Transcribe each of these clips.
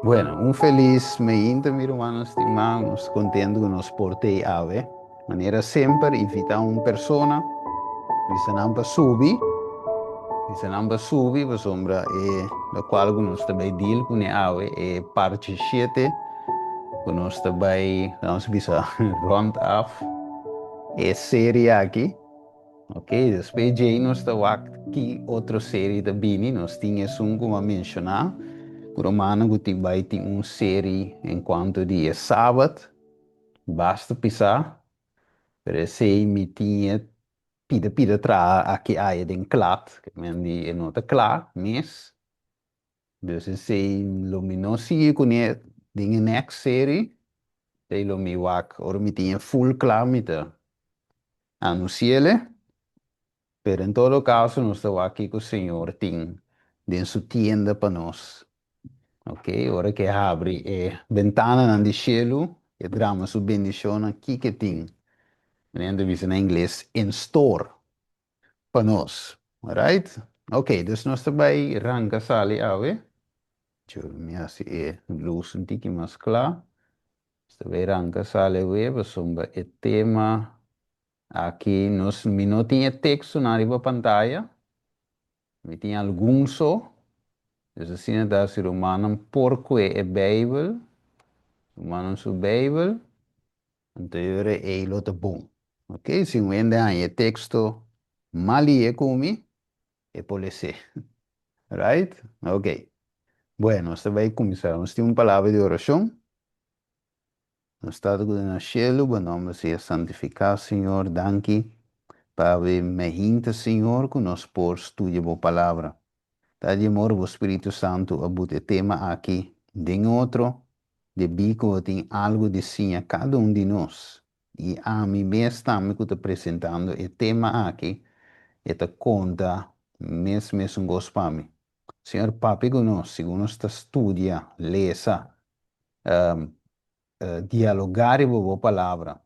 Bueno, un felis meinta mi rumannan stimá, nos ta contento cu nos por tei awe. Manera semper invita un persona, bisa nan pa subi, bisa nan pa subi pasobra e locual cu nos ta bay deal cune awe e parchi shete cu nos ta bay, nos bisa rond af e serie aki. Ok, despues djei nos ta wak ki otro serie ta bini. Nos tin esun ku a menshoná, ku romano ku tin bai tin un serie en kuanto di e Sabat, basta pisá, pero esei mi tin e pida pida traha aki aya den klat, ke men di e no ta kla mes. Dus esei lo mi no sigui kuné den e next serie, esei lo mi wak ora mi tin e full kla mi ta anunciele. Pero en todo caso nos ta wak kiko Señor tin den su tienda pa nos. Ok, ora ke habri e bentananan di shelu, e drama su bendicionnan, kiko e tin? Nan ta bisa na ingles in store pa nos. Alright? Ok, dus nos ta bai ranka sali awe. Djobe mi hasi e lus un tiki mas kla. Nos ta bai ranka sali awe pasobra e tema aki nos, mi no tin e tekstonan riba pantaya. Mi tin algun so. Dus asina ta si rumannan por kue e Beibel, rumannan su Beibel, Anto e ora ei lo ta bon. Ok, si un hende haña e teksto mal lié ku mi, e por les'é. Right? Ok. Bueno, nos ta bai kuminsá. Nos tin un palabra di orashon. Nos Tata ku ta na shelu, bo nòmber sea santifiká, Señor. Danki pa awe mehinta, Señor, ku nos por studia bo palabra. Ta di amor bo Spiritu Santu a buta e tema aki den otro, debí ku bo tin algu di siña kada un di nos. I ami mes tambe ku ta presentando e tema aki, e ta konta mes mesun kos pa mi. Señor papia ku nos segun nos ta studia, lesa, dialogá riba bo palabra.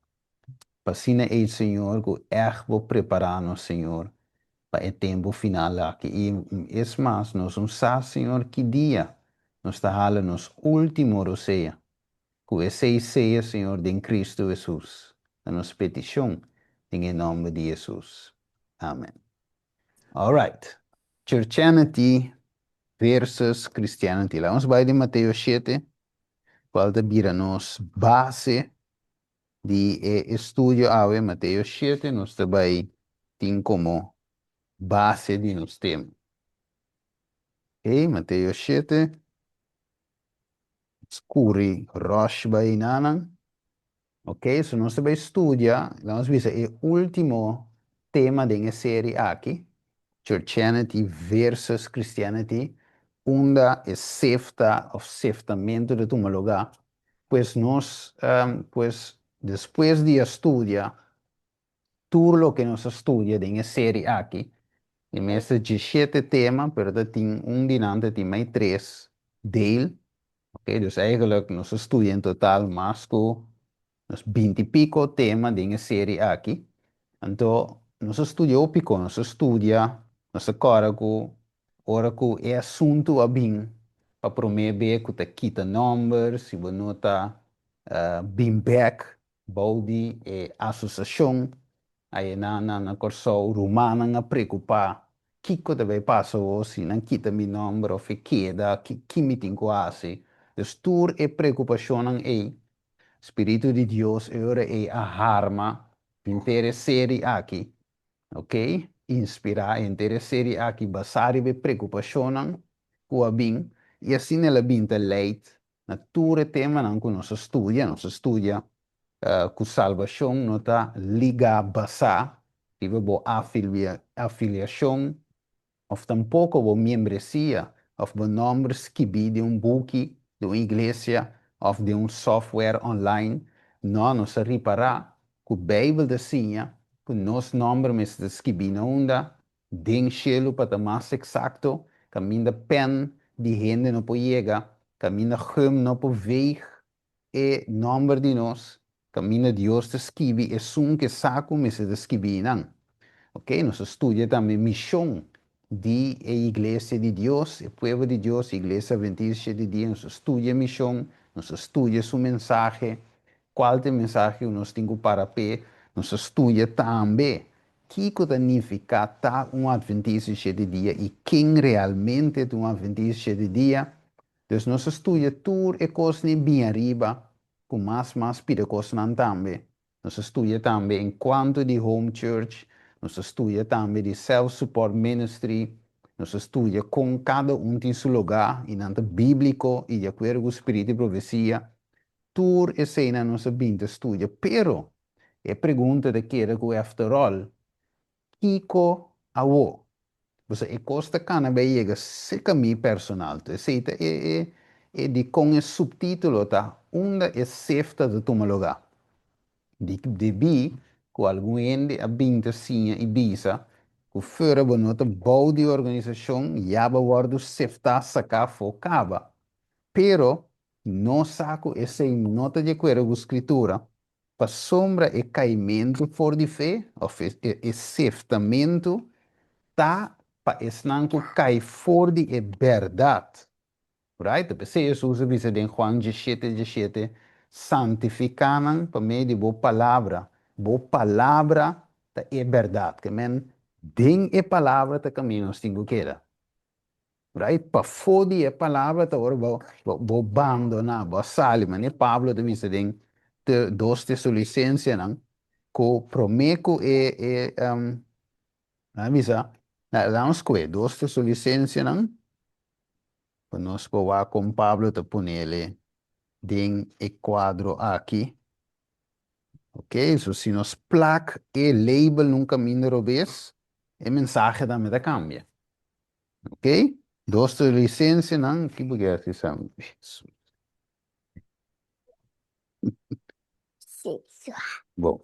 Pa asina ei, Señor, ku ègt bo prepará nos, Señor, pa e tempu final aki. I es mas, nos no sa, Señor, ki dia nos ta hala nos último rosea. Ku esei sea, Señor, den Cristo Hesus. Ta nos petishon den e nòmber di Hesus. Amen. Alright. Churchianity versus Christianity. Laga nos bai den Mateo shete, kual ta bira nos base di e estudio awe, Mateo shete, nos ta bai tin komo base di nos tema. Ok, Mateo shete, nos kuri rush bai nanan. Ok, so nos ta bai studia, laga nos bisa e ultimo tema den e serie aki, Churchianity versus Christianity, unda e sefta of seftamento ta tuma lugar. Pues nos, pues despues di a studia tur loke nos a studia den e serie aki, di mester djeshete tema, pero ta tin un di nan ta tin mai tres deel, ok, dus eigenlijk nos a studia en total mas ku nos binti piko tema den e serie aki. Anto nos a studia hopi kon, nos a studia, nos a kòrda ku ora ku e asuntu a bin pa promé be ku ta kita nòmber si bo no ta bin bèk bou di e asosiashon ayena na na Kòrsou, rumannan a preokupá kiko ta bai pasa awor si nan kita mi nòmber òf e keda, ki mi tin ku hasi. Dus tur e preokupashonnan ei Spiritu di Dios e ora ei a harma henter e seri aki, ok, inspirá henter e seri aki basá riba e preokupashonnan ku a bin, i asina el a bin ta leid na tur e temanan ku nos a studia. Nos a studia ku salbashon no ta ligá basá riba bo afiliashon òf tampoko bo miembresia òf bo nòmber skibí den un buki di un iglesia òf den un software online. Nò, nos a ripará ku Beibel ta siña ku nos nòmber mester ta skibí na unda? Den shelu pa ta mas eksakto, kaminda pèn di hende no por yega, kaminda gum no por veeg e nòmber di nos, kaminda Dios ta skibi esun ke sa ku mester ta skibí nan. Ok, nos a studia tambe mishon di e Iglesia di Dios, e pueblo di Dios, Iglesia Adventista Shete Dia, nos a studia mishon, nos a studia su mensahe, kual ta e mensahe ku nos tin ku para p'e, nos a studia tambe kiko ta nifiká ta un Adventista di Shete Dia i ken realmente ta un Adventista di Shete Dia. Dus nos a studia tur e kosnan bin ariba ku mas mas pida kosnan tambe. Nos a studia tambe en cuanto di home church, nos a studia tambe di self support ministry, nos a studia con cada un tin su logá y nan ta biblico y di acuerdo cu spirito di profecia. Tur eseinan nos a bin ta studia. Pero e pregunta ta keda cu after all, Kiko awo? Pasobra e kos ta kana bai yega seka mi personal. Tu esei ta e e e dikon e suptitulo ta unda e sefta ta tuma lugá. Di debí ku algun hende a bin ta siña i bisa ku fuera bo no ta bou di organisashon ya bo wòrdu seftá saká afó kaba. Pero nos sa ku esei no ta di akuerdo ku Skritura. Pasobra e kaimentu for di fe, òf e seftamentu, ta pa esnan ku kai for di e bèrdat. Right? Ta p'esei Hesus a bisa den Juan diesshete diesshete, Santifiká nan pa medio di bo palabra, bo palabra ta e bèrdat. Ke men, den e palabra ta kaminda nos tin ku keda. Right? Pafó di e palabra ta ora bo bo bandoná, bo a sali. Manera Pablo ta bisa den te dos Tesolisensenan ku promé ku e e nan a bisa, laga nos skohe dos Tesolisensenan pa nos por wak kon Pablo ta ponele den e kuadro aki. Ok, so si nos plak e label na un kaminda robes, e mensahe tambe ta kambia. Ok, dos ta licencianan, ki bo kier hasi sa? Bon,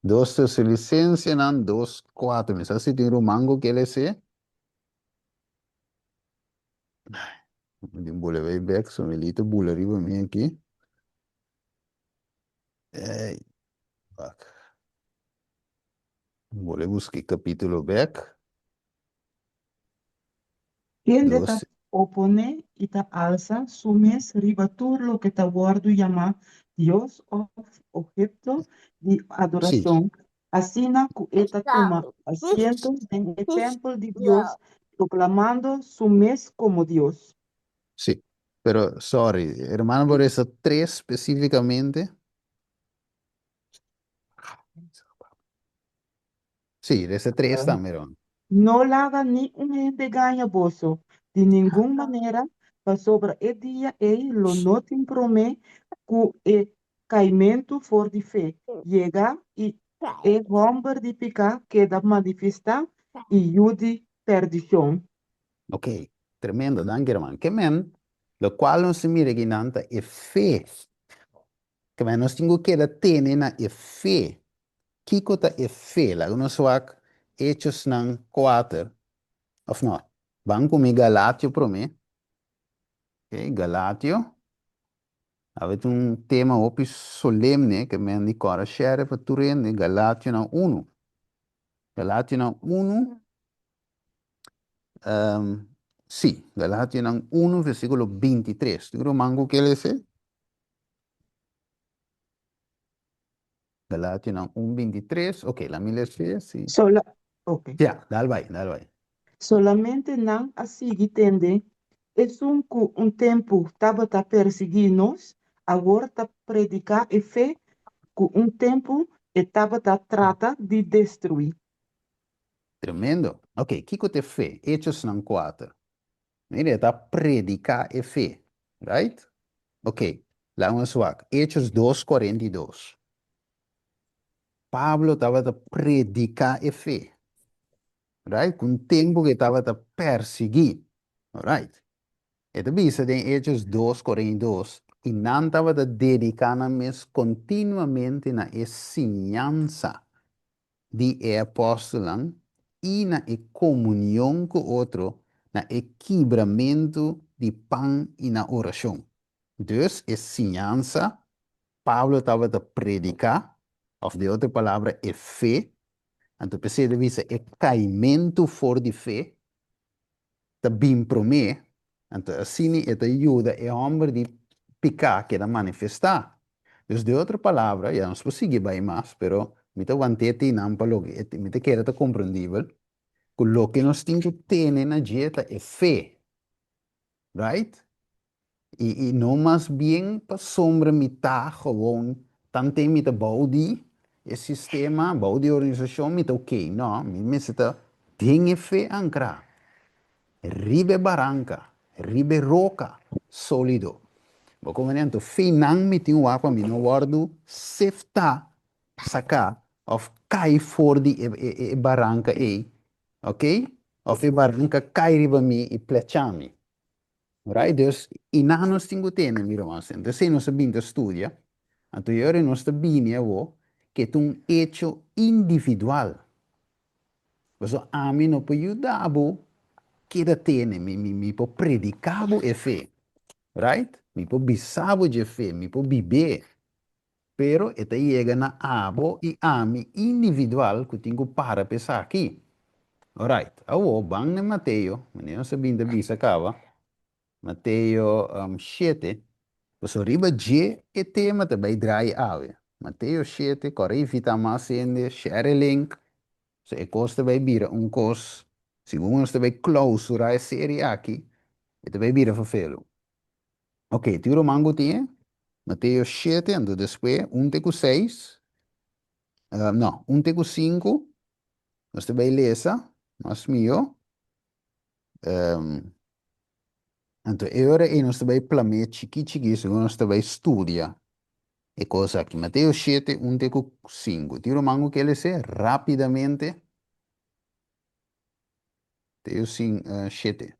dos ta su licencianan, dos cuatro, mi sa si tin ruman cu kier lese. Mi tin bula bay bek, so mi lita bula riba mi aki. Ey, wak. Bula busca e capitulo bek. Kende ta Dos. oponé i ta alsa su mes riba tur loke ta wòrdu yamá dios òf opheto di adorashon, asina ku e ta tuma asiento den e tèmpel di Dios, proklamando su mes komo Dios. Sí, pero sorry, hermano por resa tres spesífikamente. Sí, resa tres tambe, Ron. No laga ni un hende gaña boso di ningun manera, pasobra e dia ei lo no tin promé ku e kaimentu for di fe yega i e hòmber di piká keda manifestá i yu di pèrdishon. Ok, tremendo, danki herman. Ke men, lokual nos ta mira akinan ta e fe. Ke men nos tin ku keda tene na e fe. Kiko ta e fe? Laga nos wak Hechosnan kuater, òf no, ban ku mi Galatio promé. Ok, Galatio. Awe ta un tema hopi solemne ke men di kòrda share pa tur hende, Galationan unu. Galationan unu, sí, Galationan unu versíkulo 23. Tin ruman ku ke lese? Galationan un 23, ok, la mi lese, sí. Sola, ok. Ja, dal bai, dal bai. Solamente nan a sigui tende, Esun ku un tempu tabata persiguí nos, awor ta prediká e fe ku un tempu e tabata trata di destruí. Tremendo. Ok, kiko ta e fe? Hechosnan kuater. Mira, e ta prediká e fe. Right? Ok, laga nos wak. Hechos dos 42. Pablo tabata prediká e fe. Right? Ku un tempu ku e tabata persiguí. Alright. E ta bisa den Hechos dos 42, i nan tabata dediká nan mes kontinuamente na e siñansa di e apòstelnan i na e komunion ku otro, na e kibramentu di pan i na orashon. Dus, e siñansa Pablo tabata prediká, òf di otro palabra, e fe. Anto p'esei ta bisa e kaimentu for di fe ta bin promé, anto asina e ta yuda e hòmber di piká keda manifestá. Dus di otro palabra, ya nos por sigui bai mas, pero mi ta want'é tin nan pa loke mi ta kere ta komprendibel, ku loke nos tin ku tene na dje ta e fe. Right? I no mas bien pasobra mi ta gewoon tanten mi ta bou di e sistema, bou di e organisashon mi ta ok. No, mi mester ta den e fe ankrá, riba e baranka, riba e roka sólido. Bo komprendé? Anto fenan mi tin wak pa mi no wòrdu seftá, saká òf kai for di e baranka ei, ok? Òf e baranka kai riba mi i plechá mi. Right? Dus, i nan nos tin ku tene, mi ruman. Entonces, nos a bin ta studia, anto e ora nos ta bini awo ke ta un hecho individual. Pasobra ami no por yuda bo keda tene, mi, mi, mi por prediká bo e fe. Right? Mi por bisa bo dje fe, mi por bib'é. Pero e ta yega na abo i ami individual ku tin ku para pa esaki. Alright, awor ban na Mateo, manera nos a bin ta bisa kaba, Mateo shete, pasobra riba dje e tema ta bai draai awe. Mateo shete, kòrda invitá mas hende, share e link, so e kos ta bai bira un kos, segun nos ta bai klousurá e serie aki, e ta bai bira ferfelu. Ok, tin ruman ku tin e? Mateo shete, anto despues un te ku seis, no, un te ku sinku, nos ta bai lesa mas mihó. Anto e ora ei nos ta bai plam'é chikí chikí segun nos ta bai studia e kos aki. Mateo shete, un te ku sinku. Tin ruman ku ke les'é rápidamente? Mateo shete.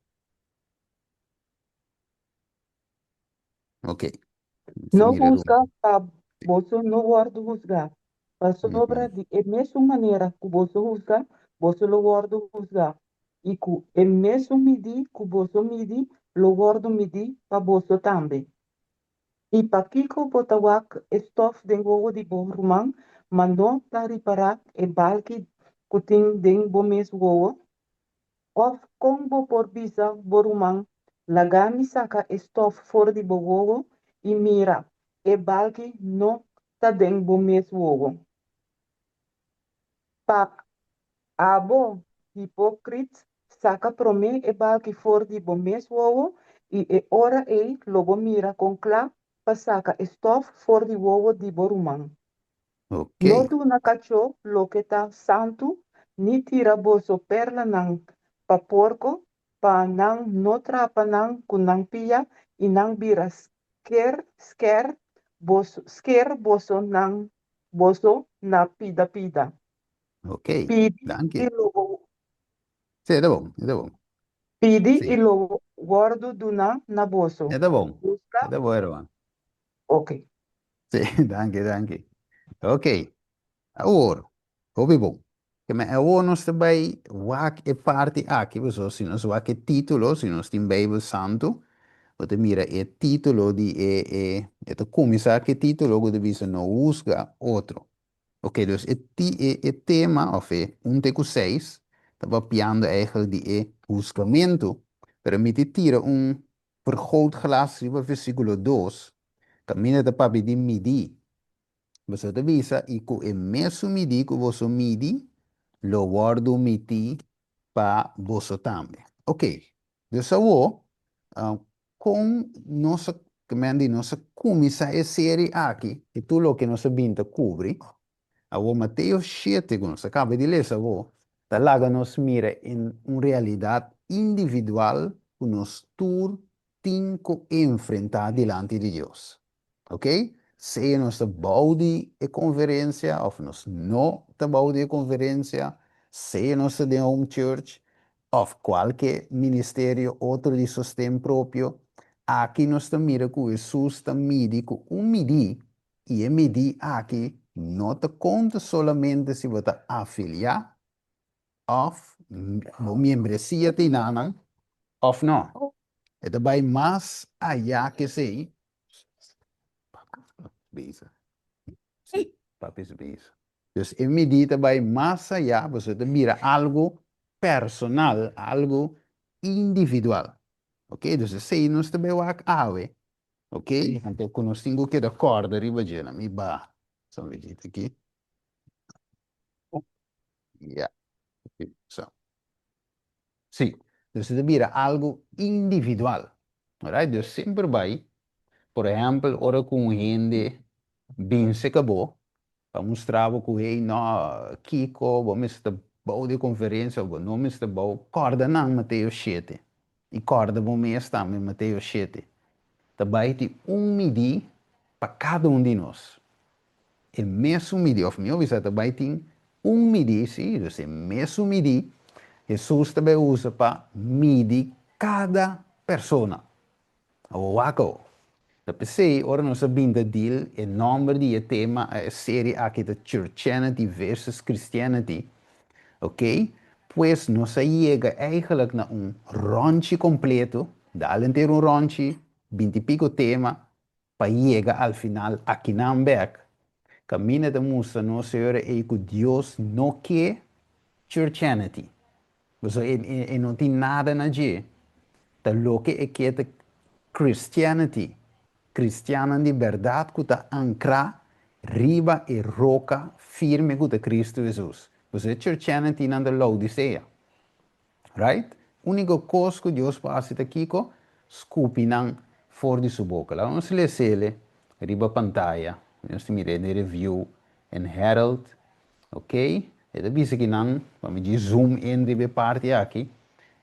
Ok. No husga pa boso no wòrdu husgá. Pasobra di e mesun manera ku boso husga, boso lo wòrdu husgá, i ku e mesun midí ku boso midi lo wòrdu midí pa boso tambe. I pakiko bo ta wak e stòf den wowo di bo ruman, ma no ta ripará e balki ku tin den bo mes wowo? Òf kon bo por bisa bo ruman, Laga mi saka e stòf for di bo wowo, i mira, e balki no ta den bo mes wowo? Pa abo, hipókrit, saka promé e balki for di bo mes wowo, i e ora ei lo bo mira kon kla pa saka e stòf for di wowo di bo ruman. Ok. No duna kachó loke ta santu, ni tira boso perlanan pa porko, pa nan no trapa nan ku nan pia i nan bira sker sker boso sker boso nan boso na pida pida. Ok, Pidi danki. i lo bo Sí, e ta bon, e ta bon. pidi Sí. i lo wòrdu duná na boso. E ta bon, Buska e ta bon, herman. Ok. Sí, danki, danki. Ok, awor, hopi bon. Ke men awor nos ta bai wak e parti aki, pasobra si nos wak e título, si nos tin Beibel Santu, bo ta mira e título di e, e, e ta kuminsá ku e título ku ta bisa No husga otro. Ok, dus e ti, e, e tema, òf e un te ku seis, ta papiando eigenlijk di e husgamentu, pero mi ta tira un vergrootglas riba versíkulo dos, kaminda ta papia di midí. Boso ta bisa, I ku e mesun midí ku boso midi, lo wòrdu mití pa boso tambe. Oke, dus awor, kon nos a, men di nos a kuminsá e seri aki, i tur loke nos a bin ta kubri, Awor Mateo shete ku nos a kaba di lesa awor ta laga nos mira en un realidat individual ku nos tur tin ku enfrentá dilanti di Dios. Ok? Sea nos ta bou di e konferensia òf nos no ta bou di e konferensia, sea nos ta den home church òf kualke ministerio otro di sosten propio, aki nos ta mira ku Hesus ta midi ku un midí I e midí aki no ta konta solamente si bo ta afiliá òf bo miembresia ta enanan òf no. E ta bai mas ayá ke esei. Papi is bezig. Sí, papi is bezig. Dus e midí ta bai mas ayá, pasobra ta bira algu personal, algu individual. Ok, dus esei nos ta bai wak awe. Ok, anto ku nos tin ku keda kòrda riba dje. Na mi baha sa un bichito aki. Ya, so. Sí, dus e ta bira algu individual. Alright, dus semper bai, por ehèmpel, ora ku un hende bin seka bo, pa mustra bo ku hey no, kiko, bo mester ta bou di konferensia òf bo no mester bou, kòrda nan Mateo 7 i kòrda bo mes tambe Mateo 7. Ta bai tin un midí pa kada un di nos. E mesun midí, òf mihó bisa ta bai tin un midí, sí, dus e mesun midí Hesus ta bai usa pa midi kada persona. Awor wak awor. Ta p'esei ora nos a bin ta deal e nòmber di e tema, e serie aki ta Churchianity versus Christianity, ok, pues nos a yega eigenlijk na un rònchi kompleto, dal henter un rònchi, binti piko tema, pa yega al final akinan bek, kaminda ta mustra nos e ora ei ku Dios no ke churchianity. Pasobra e no tin nada na dje. Ta loke e ke ta Christianity, kristiannan di bèrdat ku ta ankrá riba e roka firme ku ta Kristu Hesus. Pasobra e churchianitynan ta Laodisea. Right? Úniko kos ku Dios por hasi ta kiko? Skupi nan for di su boka. Laga nos les'ele riba pantaya. Nos ta mir'é den Review and Herald. Ok. E ta bisa ki nan, pa mi djis zoom in riba e parti aki,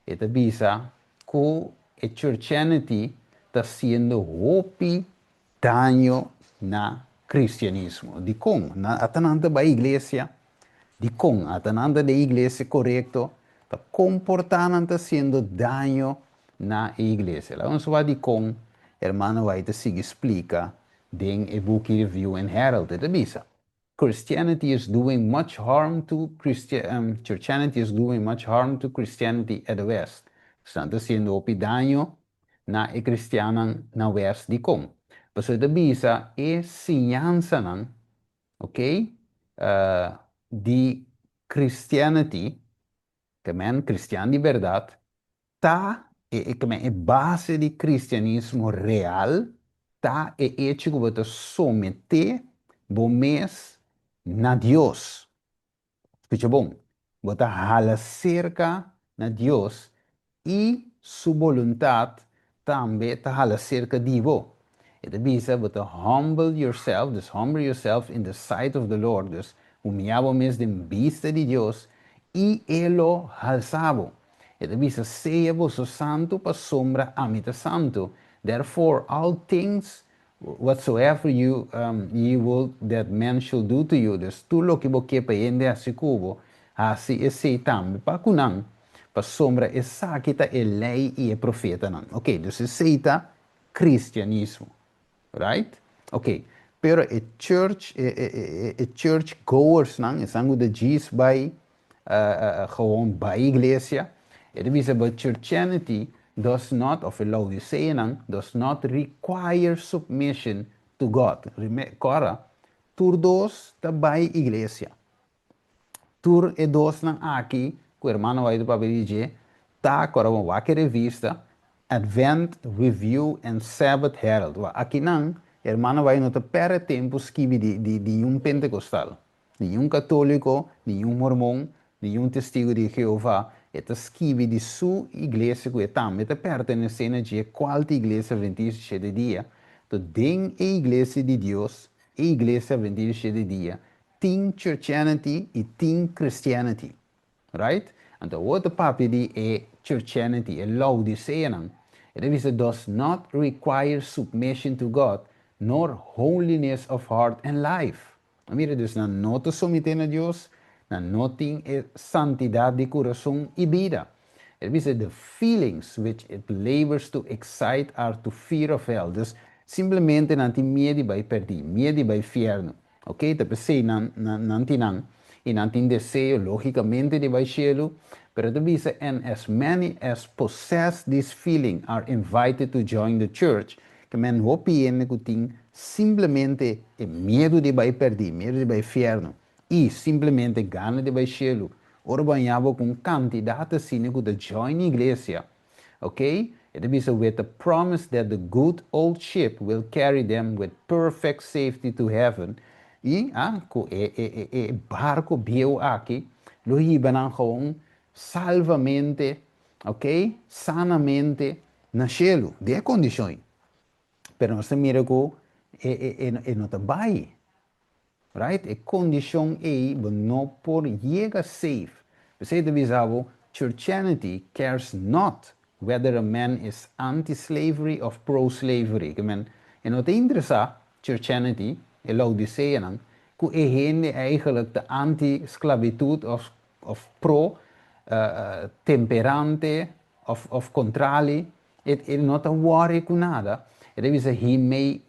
e ta bisa ku e churchianity ta hasiendo hopi daño na cristianismo. Dikon? Nan ata nan ta bai iglesia? Dikon ata nan ta den iglesia korekto? Ta komportá nan ta hasiendo daño na e iglesia. Laga nos wak dikon hermano White ta sigui splika den e buki Review and Herald. E ta bisa, Christianity is doing much harm to Churchianity is doing much harm to Christianity at the West. Nan ta hasiendo hopi daño na e kristiannan na West. Dikon? Pasobra e ta bisa e siñansanan, ok, di Christianity, ke men kristian di bèrdat, ta e ke men e base di kristianismo real ta e echo ku bo ta someté bo mes na Dios. Skucha bon, bo ta hala serka na Dios i Su boluntat tambe ta hala serka di bo. E ta bisa bo ta humble yourself, dus humble yourself in the sight of the Lord, dus humiá bo mes den bista di Dios i E lo halsa bo. E ta bisa sea boso santu pasobra ami ta santu. Therefore all things Whatsoever you ye would that men should do to you, dus tur loke bo ke pa hende hasi ku bo, hasi esei tambe pa ku nan, pasobra esaki ta e lei i e profetanan. Ok, dus esei ta cristianismo, right? Ok, pero e church, e e e e church goersnan, esnan ku ta djis bai gewoon bai iglesia, e ta bisa but churchianity does not, of e Laodiceanan, does not require submission to God. Kora, tur dos ta bai iglesia. Tur e dosnan aki ku hermano White ta papia di dje ta, kora bo wak e revista, Advent Review and Sabbath Herald. Wak, akinan hermano White no ta perde tempu skibi di di un Pentecostal. Niun katóliko, niun mormon, niun Testigu di Jehová, e ta skibi di su iglesia ku e tambe ta pertenesé na dje, kual ta Iglesia Adventista di Shete Dia. To den e Iglesia di Dios, e Iglesia Adventista di Shete Dia, tin Churchianity i tin Christianity. Right? Anto awor ta papia di e Churchianity, e Laodiceanan. E ta bisa does not require submission to God, nor holiness of heart and life. A mira, dus nan no ta someté na Dios, nan no tin e santidat di kurason i bida. E ta bisa the feelings which it labors to excite are to fear of hell. Dus simplemente nan tin miedu di bai pèrdí, miedu di bai fièrnu. Ok, ta p'esei nan nan tin nan i nan tin deseo lógikamente di bai shelu, pero ta bisa and as many as possess this feeling are invited to join the church, ke men hopi hende ku tin simplemente e miedu di bai pèrdí, miedu di bai fièrnu. I simplemente gana di bai shelu. Ora bo haña bo ku un kantidat asina ku ta join iglesia, ok? E ta bisa with the promise that the good old ship will carry them with perfect safety to heaven. I ah, ku e e e e barko bieu aki lo hiba nan gewoon salvamente, ok, sanamente na shelu, den e kondishon ei. Pero nos ta mira ku e e e e no ta bai. Right? E kondishon ei bo no por yega safe. P'esei ta bisa bo, Churchianity cares not whether a man is anti-slavery of pro-slavery. Ke men, e no ta interesá Churchianity, e Laodiceanan, ku e hende eigenlijk ta anti-sklabitut of of pro temperante of of kontrali. E e no ta worry ku nada. E ta bisa he may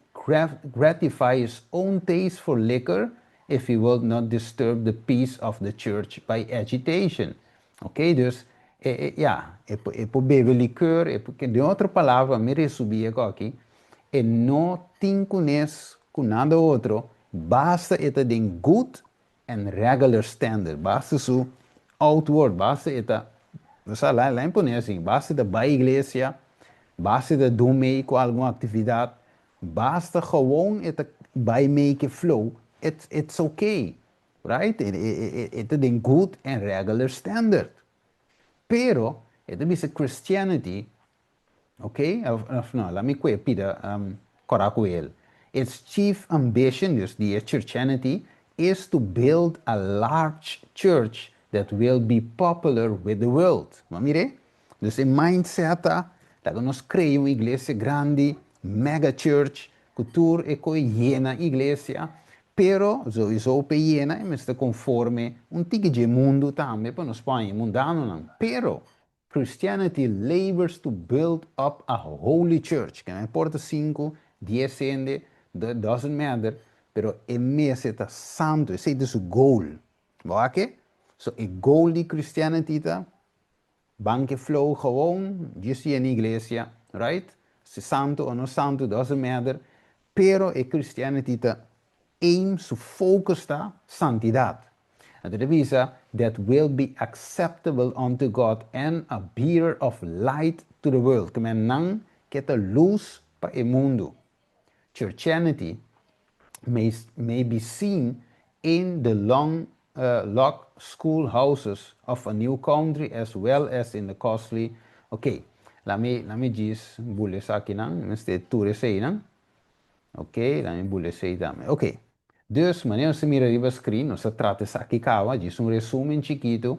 gratify his own taste for liquor if he will not disturb the peace of the church by agitation. Ok, dus e e ya, e por e por bebe likeur, e por, den otro palabra, mi resumí e aki, e no tin kunes ku nada otro, basta e ta den good and regular standard, basta su outward, basta e ta, bo sa, laat mi pone asin, basta e ta bai iglesia, basta e ta dun mee ku algun aktividat, basta gewoon e ta bai mee ku e flow, it's it's okay, right? E e e ta den good and regular standard. Pero e ta bisa Christianity. Ok, of no, laat mi kue pida kora ku el. Its chief ambition, dus di e churchianity, is to build a large church that will be popular with the world. Bo a mir'é? Dus e mindset ta, laga nos krea un iglesia grandi, mega church, ku tur e koe yena iglesia, pero souiso p'e yena e mester konforme un tiki dje mundu tambe pa nos por haña e mundanonan. Pero, Christianity labors to build up a holy church, ke no importa sinku, dies hende, doesn't matter, pero e mester ta santu, esei ta su goal. Bo wak ke? So e goal di Christianity ta ban ke flow gewoon, djis yena iglesia, right? Si santu o no santu doesn't matter, pero e Christianity ta aim, su focus ta santidad. Anto ta bisa, that will be acceptable unto God and a bearer of light to the world, ke men nan ke ta lus pa e mundu. Churchianity may may be seen in the long log school houses of a new country as well as in the costly, ok, lami lami djis bula esakinan, mester tur eseinan, ok, lami bula esei tambe, ok. Dus, manera nos ta mira riba screen, nos ta trata esaki caba, djis un resumen chikitu,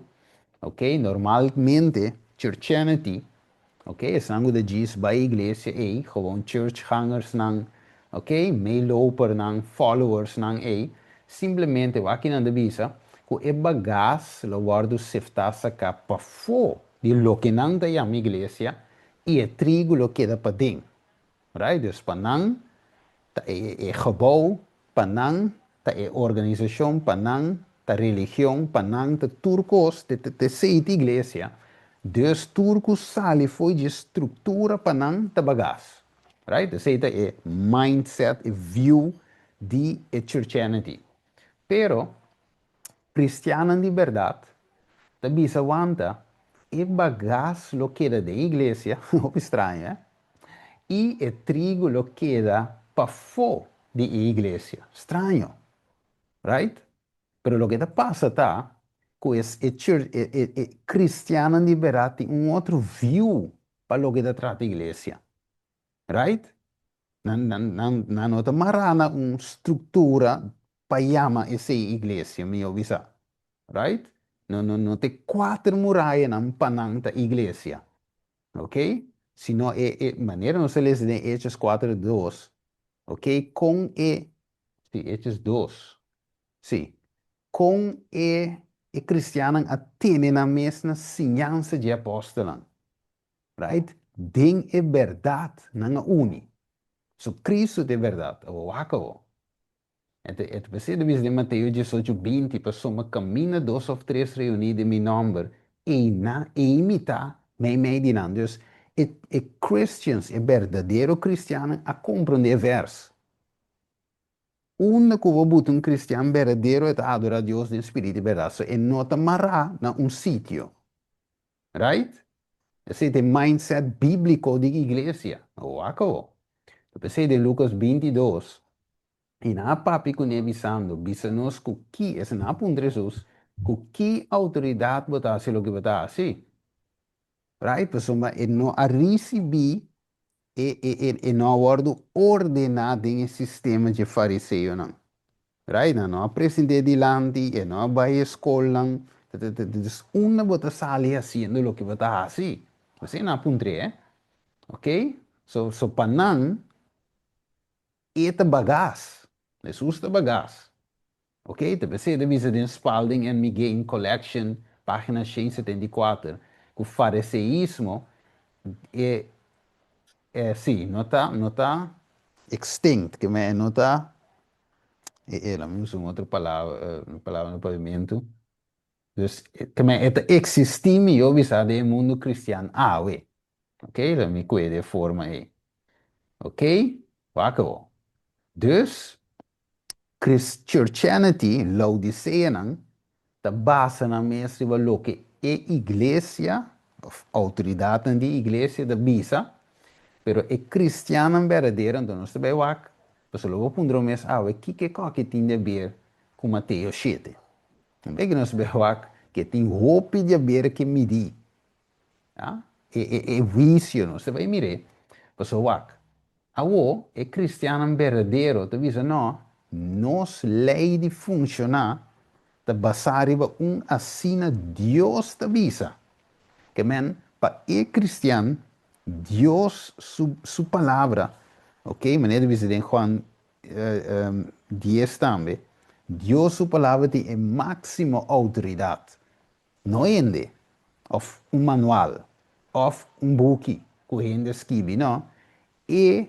ok, normalmente churchianity, ok, esnan cu ta djis bay iglesia ey, gewoon churchgangersnan, ok, meelopernan, followersnan ey, simplemente wak kinan ta bisa cu e bagas lo wordo sifta saca pafo di loke nan ta yama iglesia y e trigo lo keda paden. Right? Dus pa nan ta e e gebouw, pa nan ta e organisacion, pa nan ta religion, pa nan ta tur cos, te te esey ta iglesia. Dus tur cu sali fo'i dje structura pa nan ta bagas. Right? Esey ta e mindset, e view di e churchianity. Pero Cristiannan di berdad ta bisa wanta e bagas lo keda den iglesia, hopi straño eh, y e trigo lo keda pafó di e iglesia. Straño, right? Pero loke ta pasa ta cu e e e cristiannan di berdad tin un otro view pa loke ta trata iglesia, right? Nan, nan, nan, nan no ta mará na un struktura pa yama esei iglesia, mihó bisa. Right? No, no, no ta e kuater murayanan pa nan ta iglesia. Ok? Sino e, e manera nos ta lesa den Hechos 4:2, ok, kon e, sí, Hechos 2, sí, kon e, e kristiannan a tene nan mes na siñansa dje apòstelnan. Right? Den e bèrdat nan a uni. So Cristo ta e bèrdat. Awor wak awor. E ta e ta p'esei ta bisa den Mateo 18, 20, Pasobra kaminda dos òf tres reuní den mi nòmber, einan, ei mi ta meimei di nan. Dus, e e Christians, e berdadero kristiannan a komprondé e vèrs. Unda ku bo buta un kristian berdadero e ta adorá Dios den spiritu i bèrdat. So e no ta mará na un sitio. Right? Esei ta e mindset bíbliko di iglesia. Wak awor. P'esei den Lukas 22, i nan a papia kuné bisando, Bisa nos ku ki, esei nan a puntra Hesus, ku ki outoridat bo ta hasi loke bo ta hasi? Right? Pasobra e no a risibí, e, e, e, e no a wòrdu ordená den e sistema dje fariseonan. Right? Nan no a present'é dilanti, e no a bai e skolnan. Dus unda bo ta sali hasiendo loke bo ta hasi? Asina nan a puntr'é, eh. Ok? So, so pa nan, e ta bagas. Hesus ta bagas. Ok, ta p'esei ta bisa den Spalding and Migain Collection, página 174, ku fariseísmo e, e sí, no ta, no ta extinct, ke men e no ta, e, e, laat mi usa un otro palabra, un palabra na papiamentu. Dus, ke men e ta eksistí mihó bisa den e mundu kristian awe. Ok, laat mi kue den e forma ei. Ok, wak awor. Dus, Churchianity, Laodiceanan, ta basa nan mes riba loke e iglesia of outoridatnan di iglesia ta bisa, pero e kristiannan berdadero, anto nos ta bai wak, pasobra lo bo puntra bo mes awe, kiko e koki tin di aber ku Mateo shete? Un bes ku nos bai wak ke tin hopi di aber ke midi, ya, e e e huisio, nos ta bai mir'é, pasobra wak, Awor, e kristiannan berdadero ta bisa, No, nos lei di funshoná ta basá riba un asina Dios ta bisa. Ke men, pa e kristian, Dios su su Palabra, ok, manera ta bisa den Juan dies tambe, Dios su Palabra tin e máksimo outoridat. No hende, òf un manual, òf un buki ku hende a skibi, no. E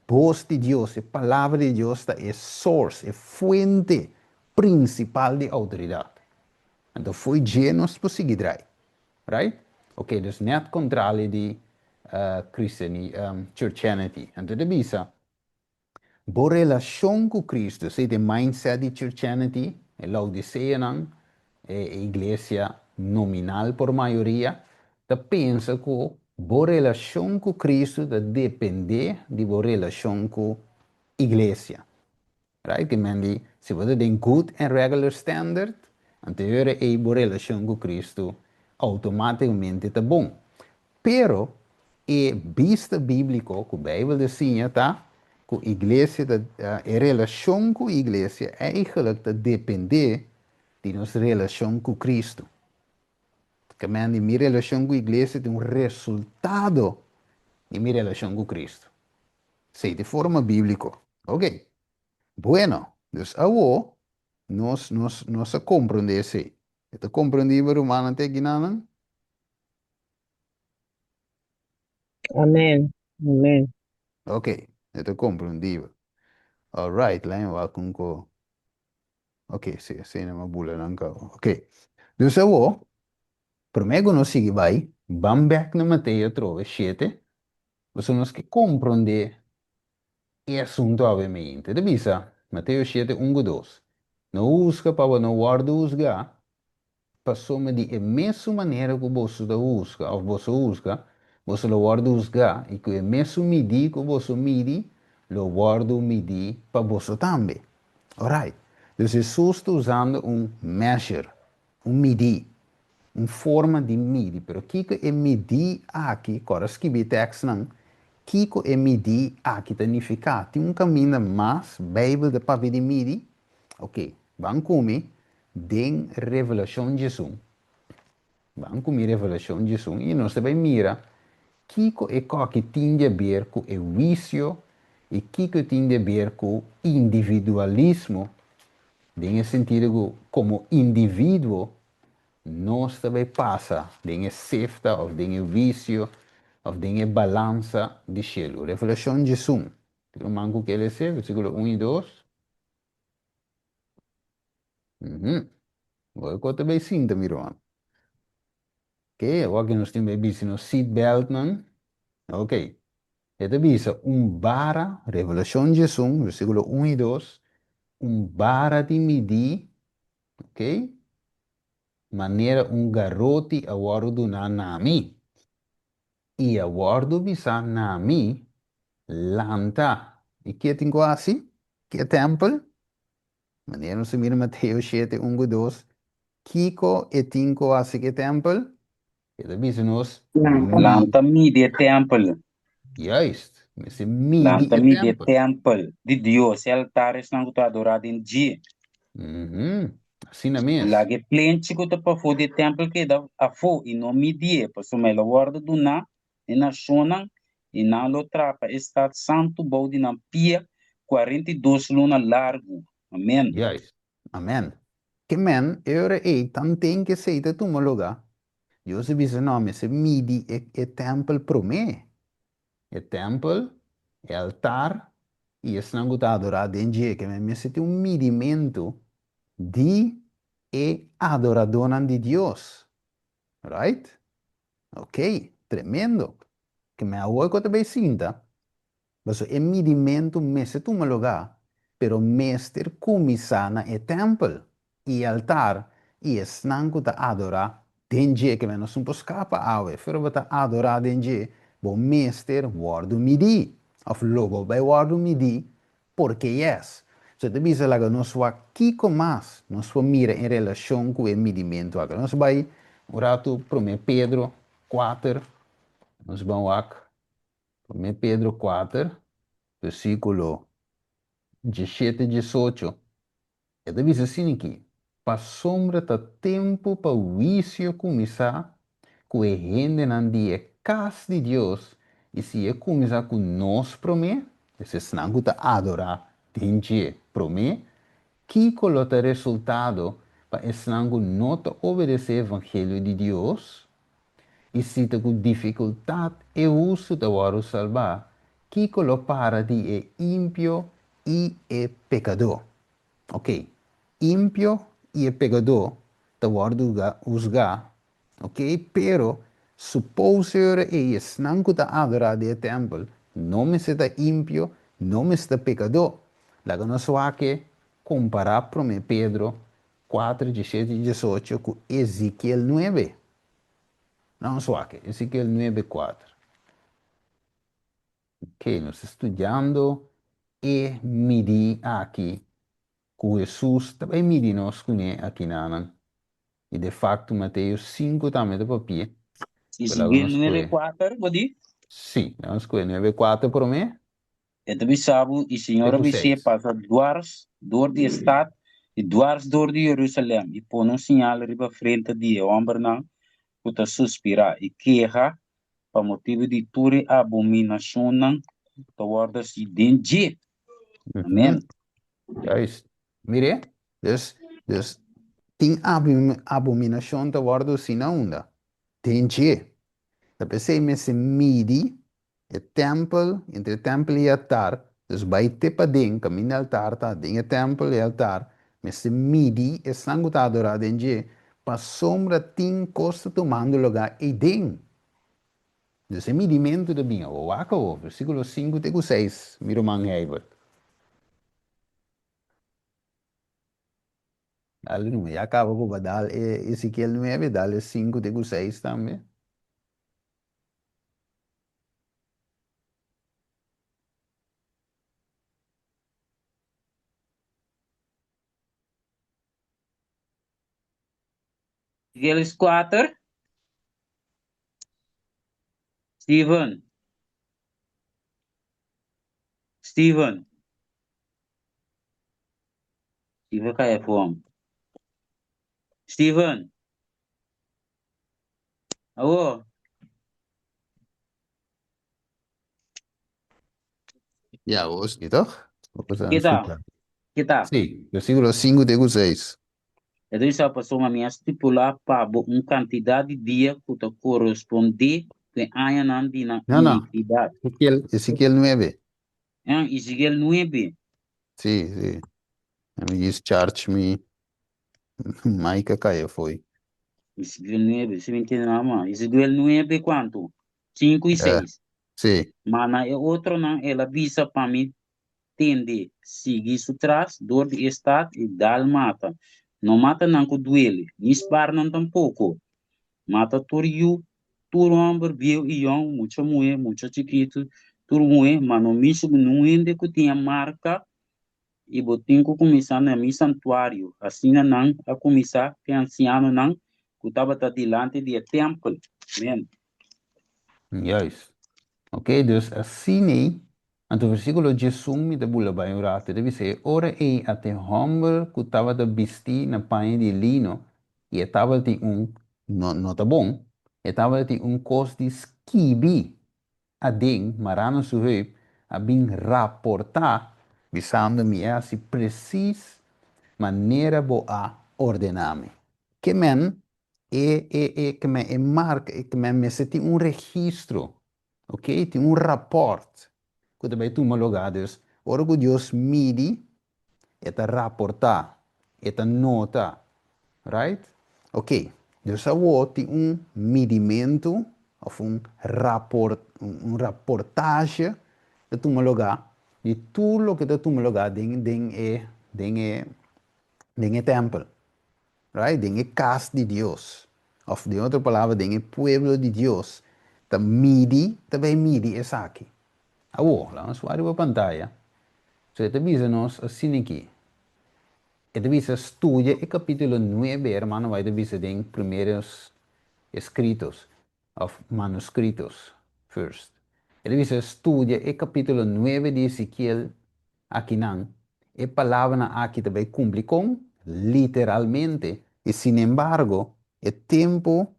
bos di Dios, e Palabra di Dios ta e source, e fuente prinsipal di outoridat. Anto fo'i dje nos por sigui drai. Right? Oké, dus nèt kontrali di Christiani, Churchianity. Anto ta bisa, Bo relashon ku Kristu, esei ta e mindset di Churchianity, e Laodiceanan, e iglesia nominal por mayoria, ta pensa ku bo relashon ku Kristu ta dependé di bo relashon ku iglesia. Right? Ke men di, si bo ta den good and regular standard, anto e ora ei bo relashon ku Kristu outomátikamente ta bon. Pero e bista bíbliko ku Beibel ta siña ta ku iglesia ta, e relashon ku iglesia eigentlik ta dependé di nos relashon ku Kristu. Kemende di mi relashon ku iglesia ta un resultado di mi relashon ku Kristu. Esei ta e forma bíbliko. Oke. Bueno, dus awo nos nos nos a komprondé esei. E ta komprondí bo rumannan te akinanan? Amen. Amen. Ok, e ta komprondibel. Alright, laat me wak un ko. Ok, si, asina mi a bula nan kaba. Ok, dus awor, promé ku nos sigui bai, ban bèk na Mateo atrobe shete, pasobra nos ke komprondé e asuntu awe mente. E ta bisa, Mateo shete un ku dos, No husga pa bo no wòrdu husgá, Pasobra di e mesun manera ku boso ta husga òf boso husga, boso lo wòrdu husgá, i ku e mesun midí ku boso midi, lo wòrdu midí pa boso tambe. Orait, dus Hesus ta usando un measure, un midí, un forma di midi. Pero kiko e midí aki, kòrda skibi e tèkstnan, kiko e midí aki ta nifiká? Tin un kaminda mas Beibel ta papia di midi? Oke, ban ku mi den Revelashon 11. Ban ku mi Revelashon 11 i nos ta bai mira kiko e koki tin di aber ku e huisio i kiko e tin di aber ku individualismo den e sentido ku komo individuo nos ta bai pasa den e sefta òf den e huisio òf den e balansa di shelu. Revelashon 11. Tin un man ku ke lese versíkulo un i dos. Mhm. Bo ko ta bay sinta mi ruman. Ok, awor ki nos tin bay bisti nos seat belt nan. Ok. E ta bisa un bara, Revelashon 11, versíkulo un i dos, Un bara di midí, ok, manera un garoti a wòrdu duná na mi, i a wòrdu bisá na mi, Lanta. I ke tin ku hasi? Ke tèmpel? Manera nos a mira Mateo shete, un ku dos, kiko e tin ku hasi ku e tèmpel? E ta bisa nos, Lanta. Mi. Lanta midi e tèmpel. Juist, mester midi Lanta e midi e tèmpel. tèmpel di Dios, e altar esnan ku ta adorá den dje. Mhm, asina mes. Laga e plenchi ku ta pafó di e tèmpel keda afó i no midié, pasobra el a wòrdu duná e nashonnan, i nan lo trapa e stat santu bou di nan pia 42 luna largu. Amèn. Juist. Amèn. Ke men, e ora ei tanten ku esei ta tuma lugá, Dios a bisa, No, mester midi e e tèmpel promé. E tèmpel, e altar i esnan ku ta adorá den dje. Ke men mester tin un midimentu di e adoradónan di Dios. Right? Ok, tremendo. Ke men awor ku ta bai sinta, pasobra e midimentu mester tuma lugá, pero mester kuminsá na e tèmpel i e altar i esnan ku ta adorá den dje. Ke men nos no por skapa awe, pero bo ta adorá den dje, bo mester wòrdu midí, òf lo bo bai wòrdu midí Porque yes. So e ta bisa laga nos wak kiko mas nos por mira en relacion cu e midimento aki. Nos bay un rato Prome Pedro kuater, nos ban wak Prome Pedro kuater, versiculo dieshete, diesocho. E ta bisa asina aki, Pasobra ta tempu pa huisio kuminsá ku e hendenan di e kas di Dios, i si e kuminsá ku nos promé, es esnan ku ta adorá den dje promé, kiko lo ta resultado pa esnan ku no ta obedesé evangelio di Dios? I si ta ku difikultat e hustu ta wòrdu salbá, kiko lo para di e impio i e pekadó? Ok, impio i e pekadó ta wòrdu husgá, ok, pero supose ora ei esnan ku ta adorá den e tèmpel no mester ta impio, no mester ta pekadó. Laga nos wak e kompará Promé Pedro kuater, diesshete i diesocho ku Ezekiel nuebe. Nos wak Ezekiel nuebe kuater. Ok, nos ta studiando e midí aki ku Hesus ta bai midi nos kuné akinanan. I de fakto Mateo sinku tambe ta papia. Pero laga Ezekiel nos nuebe kohe. kuater, bo di? Sí, laga nos kohe nuebe kuater promé. E ta bisa bo, i Señor Te a ku bis'é, seis. Pasa duars dor di e stat i duars dor di Jerusalèm, i pone un siñal riba frente di e hòmbernan ku ta suspirá i keha pa motibu di tur e abominashonnan ku ta wòrdu hasí den dje. Amèn. Juist. Mir'é? Dus, dus tin abominashon ta wòrdu hasí na unda? Den dje. Ta p'esei mester midi e tèmpel, entre e tèmpel i e altar, dus bai te paden, kaminda e altar ta, den e tèmpel i e altar, mester midi esnan ku ta adorá den dje, pasobra tin kos ta tumando lugá eiden. Dus e midimentu ta bin awor. Wak awor, versíkulo sinku te ku seis, mi ruman Heibert. Dale numa, ya kaba ku bo dal e Ezekiel nuebe, dal e sinku te ku seis tambe. Ezekiel kuater, Steven, Steven. Steven kaya fom. Steven. Awo. Ja, vos niet, toch? Kita. Kita. Sí, versículo 5 te 6. E ta bisa pasobra mi a stipulá pa bo un kantidat di dia ku ta korespondé ku e añanan di nan No, no. inikidat. Ezekiel, Ezekiel 9. Ah, Ezekiel 9. Sí, sí. Let me just charge mi mic a kai foi. Ezekiel 9, si mi entiende nada mas. Ezekiel 9 kuantu? 5 i Eh, 6. sí. Ma na e otronan el a bisa pa mi. tende sigui su tras dor di e stat i dal mata. No mata nan ku duele, ni spar nan tampoko. Mata tur yu, tur hòmber, bieu i yòn, mucha muhé, mucha chikitu, tur muhé, ma no mishi ku niun hende ku tin e marka i bo tin ku kuminsá na mi santuario. Asina nan a kuminsá ku e ansianonan ku tabata dilanti di e tèmpel. Amèn. Juist. Ok, dus asin'ei, anto versíkulo 11 mi ta bula bai un ratu, e ta bisa, E ora ei ata e hòmber ku tabata bistí na paña di lino i e tabatin un, no, no ta bon, e tabatin un kos di skibi aden, mará na su heup, a bin raportá, bisando, Mi a hasi presis manera bo a ordená mi. Ke men e, e, e, ke men e marka, e ke men mester tin un registro, ok, tin un rapòrt ku ta bai tuma lugá. Dus, ora ku Dios midi, e ta raportá, e ta nota, right? Ok, dus awor tin un midimentu of un raport, un raportahe ta tuma lugá di tur loke ta tuma lugá den, den e, den e, den e tèmpel, right? Den e kas di Dios, of den otro palabra den e pueblo di Dios ta midi, ta bai midi esaki. Awor, laga nos wak riba pantaya. So e ta bisa nos asina aki. E ta bisa studia e capítulo nuebe, hermano White ta bisa den primeros escritos of manuscritos first. E ta bisa studia e capítulo nuebe di Ezekiel akinan. E palabranan aki ta bai cumpli con? Literalmente. Y sinembargo, e tempo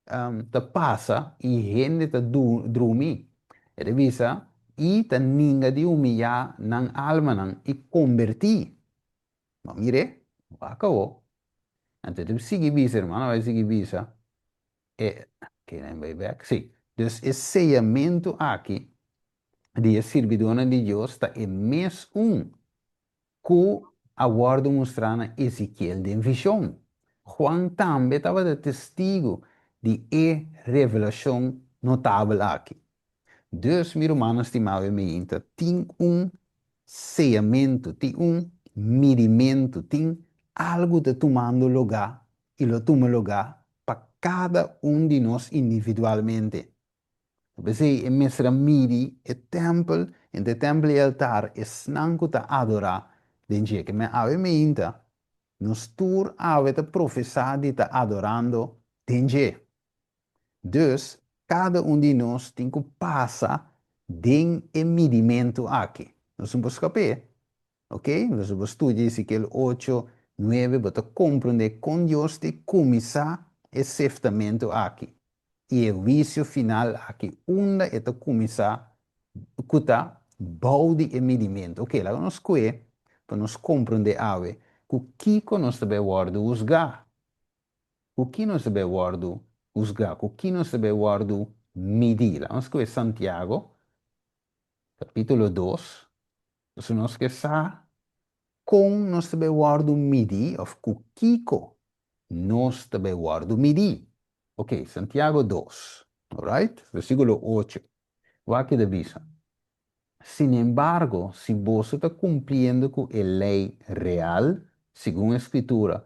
ta pasa i hende ta drumi. E ta bisa, I ta ninga di humiyá nan almanan i kombertí. Bo mir'é? Wak awó. Anto e ta sigui bisa, hermano bai sigui bisa, e, ke nan bai bèk? Sí. Dus e seyamentu aki di e sirbidónan di Dios ta e mes un ku a wòrdu mustrá na Ezekiel den vishon. Juan tambe tabata testigu di e revelashon notabel aki. Dus, mi rumannan stimá i meinta, tin un seyamentu, tin un midimentu, tin algu ta tumando lugá i lo tuma lugá pa kada un di nos individualmente. P'esei e mester a midi e tèmpel, entre e tèmpel i e altar, esnan ku ta adorá den dje. Ke men awe meinta, nos tur awe ta profesá di ta adorando den dje. Dus, kada un di nos tin ku pasa den e midimentu aki. Nos no por skap'é. Oke, entonces bo studia Ezekiel ocho, nuebe, bo ta komprondé kon Dios te kuminsá e seftamentu aki i e huisio final aki unda e ta kuminsá ku ta bou di e midimentu. Oke, laga nos kue pa nos komprondé awe ku kiko nos ta bai wòrdu husgá. Ku ki nos ta bai wòrdu husgá? Ku ki nos ta bai wòrdu midí? Laga nos kue Santiago kapítulo dos, Pasobra nos ke sa kon nos ta bai wòrdu midí òf ku kiko nos ta bai wòrdu midí. Ok, Santiago dos, alright, versíkulo ocho. Wak ke ta bisa, Sinembargo, si boso ta kumpliendo ku e lei real, segun e Skritura,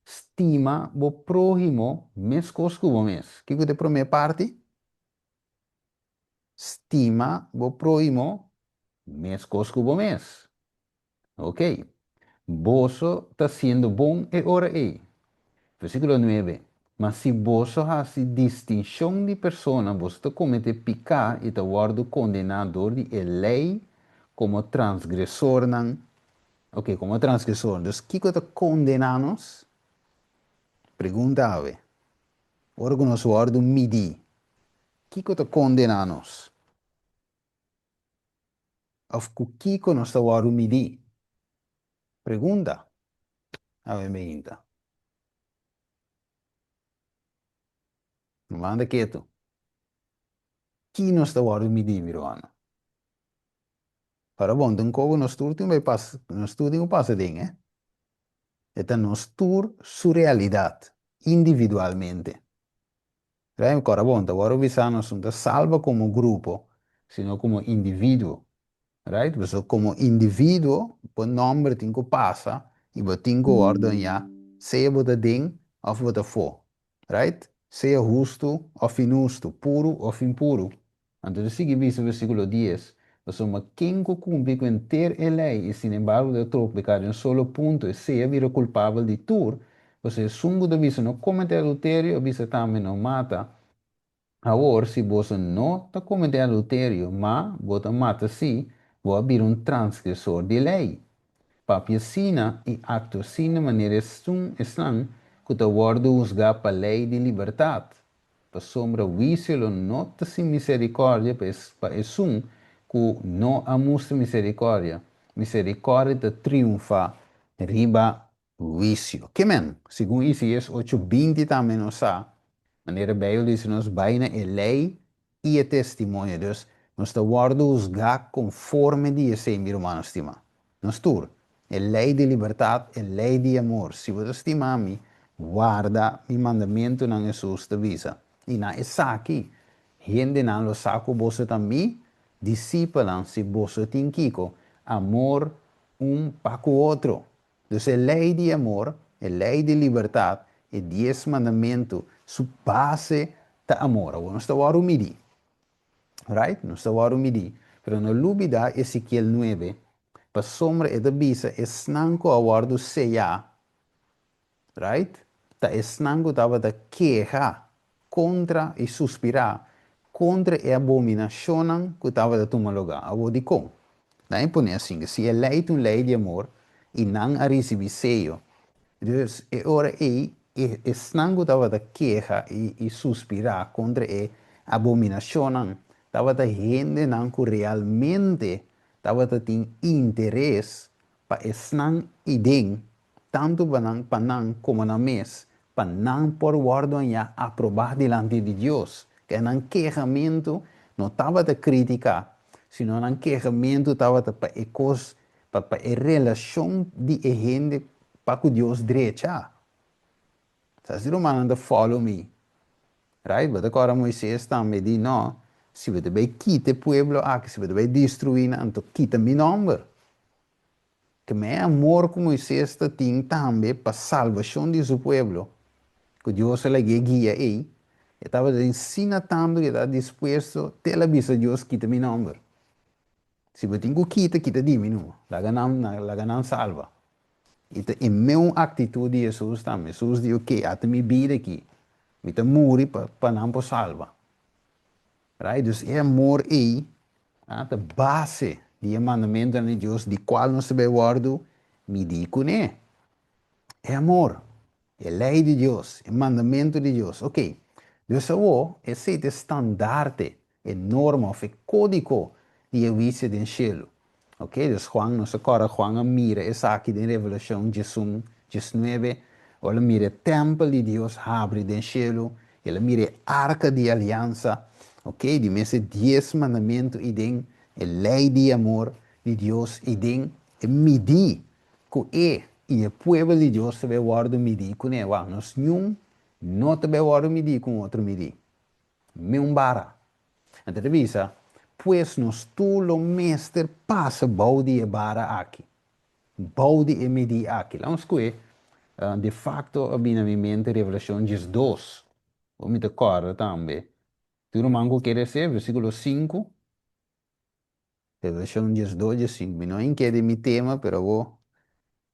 stima bo próhimo meskos ku bo mes. Kiko ta e promé parti? Stima bo próhimo meskos ku bo mes. Ok. Boso ta siendo bon e ora ei. Versíkulo nuebe, Ma si boso hasi distinshon di persona, boso ta kometé piká i ta wòrdu kondená dor di e lei komo transgresornan. Ok, komo transgresor. Dus kiko ta kondená nos? Pregunta awe. Ora ku nos wòrdu midí, kiko ta kondená nos? Òf ku kiko nos ta wòrdu midí? Pregunta awe meinta. No manda ketu. Ki nos ta wòrdu midí, mi rumannan? Ora bon, den kogo nos tur tin bai pas, nos tur tin ku pasa den, eh. E ta nos tur su realidat, individualmente. Rei mi kòrda bon, ta wòrdu bisa nos no ta salba komo grupo, sino komo individuo. Right? Pasobra komo individuo bo nòmber tin ku pasa i bo tin ku wòrdu hañá sea bo ta den òf bo ta afó. Right? Sea hustu òf inhustu, puru òf impuru. Anto ta sigui bisa versíkulo dies, Pasobra ken ku kumpli ku henter e lei i sinembargo ta tropiká den un solo punto, esei a bira kulpabel di tur, pasobra esun ku ta bisa no kometé adulterio a bisa tambe no mata. Awor, si boso no ta kometé adulterio, ma bo ta mata sí, bo a bira un transgresor di lei. Papia asina i aktua asina manera esun esnan ku ta wòrdu husgá pa lei di libertat, pasobra huisio lo no ta sin miserikòrdia pa pa esun ku no a mustra miserikòrdia. Miserikòrdia ta triunfá riba huisio. Ke men? Segun Isaías ocho 20 tambe nos sa, manera Beibel bisa nos bai na e lei i e testimonio. Dus, nos ta wòrdu husgá konforme di esei, mi rumannan stimá. Nos tur. E lei di libertat, e lei di amor. Si bo ta stima mi, warda mi mandamentunan, Hesus ta bisa. I na esaki, hendenan lo sa ku boso ta mi disipelnan si boso tin kiko? Amor un pa ku otro. Dus e lei di amor, e lei di libertat, e dies mandamentu, su base ta amor. Awor nos ta wòrdu midí. Right? Nos ta wòrdu midí. Pero no lubidá Ezekiel nuebe, pasobra e ta bisa esnan ku a wòrdu seyá, right, ta esnan ku tabata keha kontra i suspirá kontra e abominashonnan ku tabata tuma lugá. Awor dikon? Nan e pone asin, si e lei ta un lei di amor i nan a risibí seyo, dus e ora ei e esnan ku tabata keha i suspirá kontra e abominashonnan tabata hendenan ku realmente tabata tin interes pa esnan i den tantu pa nan pa nan komo nan mes, pa nan por wòrdu hañá aprobá dilanti di Dios. Ke nan kehamentu no tabata krítika, sino nan kehamentu tabata pa e kos, pa pa e relashon di e hende pa ku Dios drecha. Sa si rumannan ta follow mi? Right? Bo ta kòrda Moises tambe di, No, si bo ta bai kita e pueblo aki, si bo ta bai destruí nan, anto kita mi nòmber. Ke me amor ku Moises ta tin tambe pa salbashon di su pueblo, ku Dios a lag'é guia ei, e tabata den sina tantu ku e tabata dispuesto te el a bisa Dios, Kita mi nòmber. Si bo tin ku kita, kita di mi numa. Laga nan, laga nan salba. I ta e meun aktitut di Hesus tambe. Hesus di, Oke, ata mi bida aki. Mi ta muri pa, pa nan por salba. Right? Dus e amor ei ta base di e mandamentonan di Dios di cual nos ta bay wordo midi cune. E amor, e ley di Dios, e mandamento di Dios. Ok, dus awo esey ta e standaarte, e norma of e codico di e huicio den cielo. Ok, dus Juan, nos a corda Juan a mira esaki den Revelacion 11, 19, ora el a mira e tempel di Dios habri den cielo, el a mira e arca di aliansa, ok, di mes e dies mandamento i den e ley di amor di Dios i den e midi cu e i e pueblo di Dios ta bay wordo midi cune. Wak, nos niun no ta bay wordo midi cu un otro midi, me un bara. Anto ta bisa, Pues nos tur lo mester pasa bou di e bara aki, bou di e midí aki. Laat nos koe, de facto a bini na mi mente Revelacion 12. Bo mi ta corda tambe. Tur ruman cu kere esei, versiculo 5. Revelacion 12, 15. Mi no a ink'e den mi tema, pero awor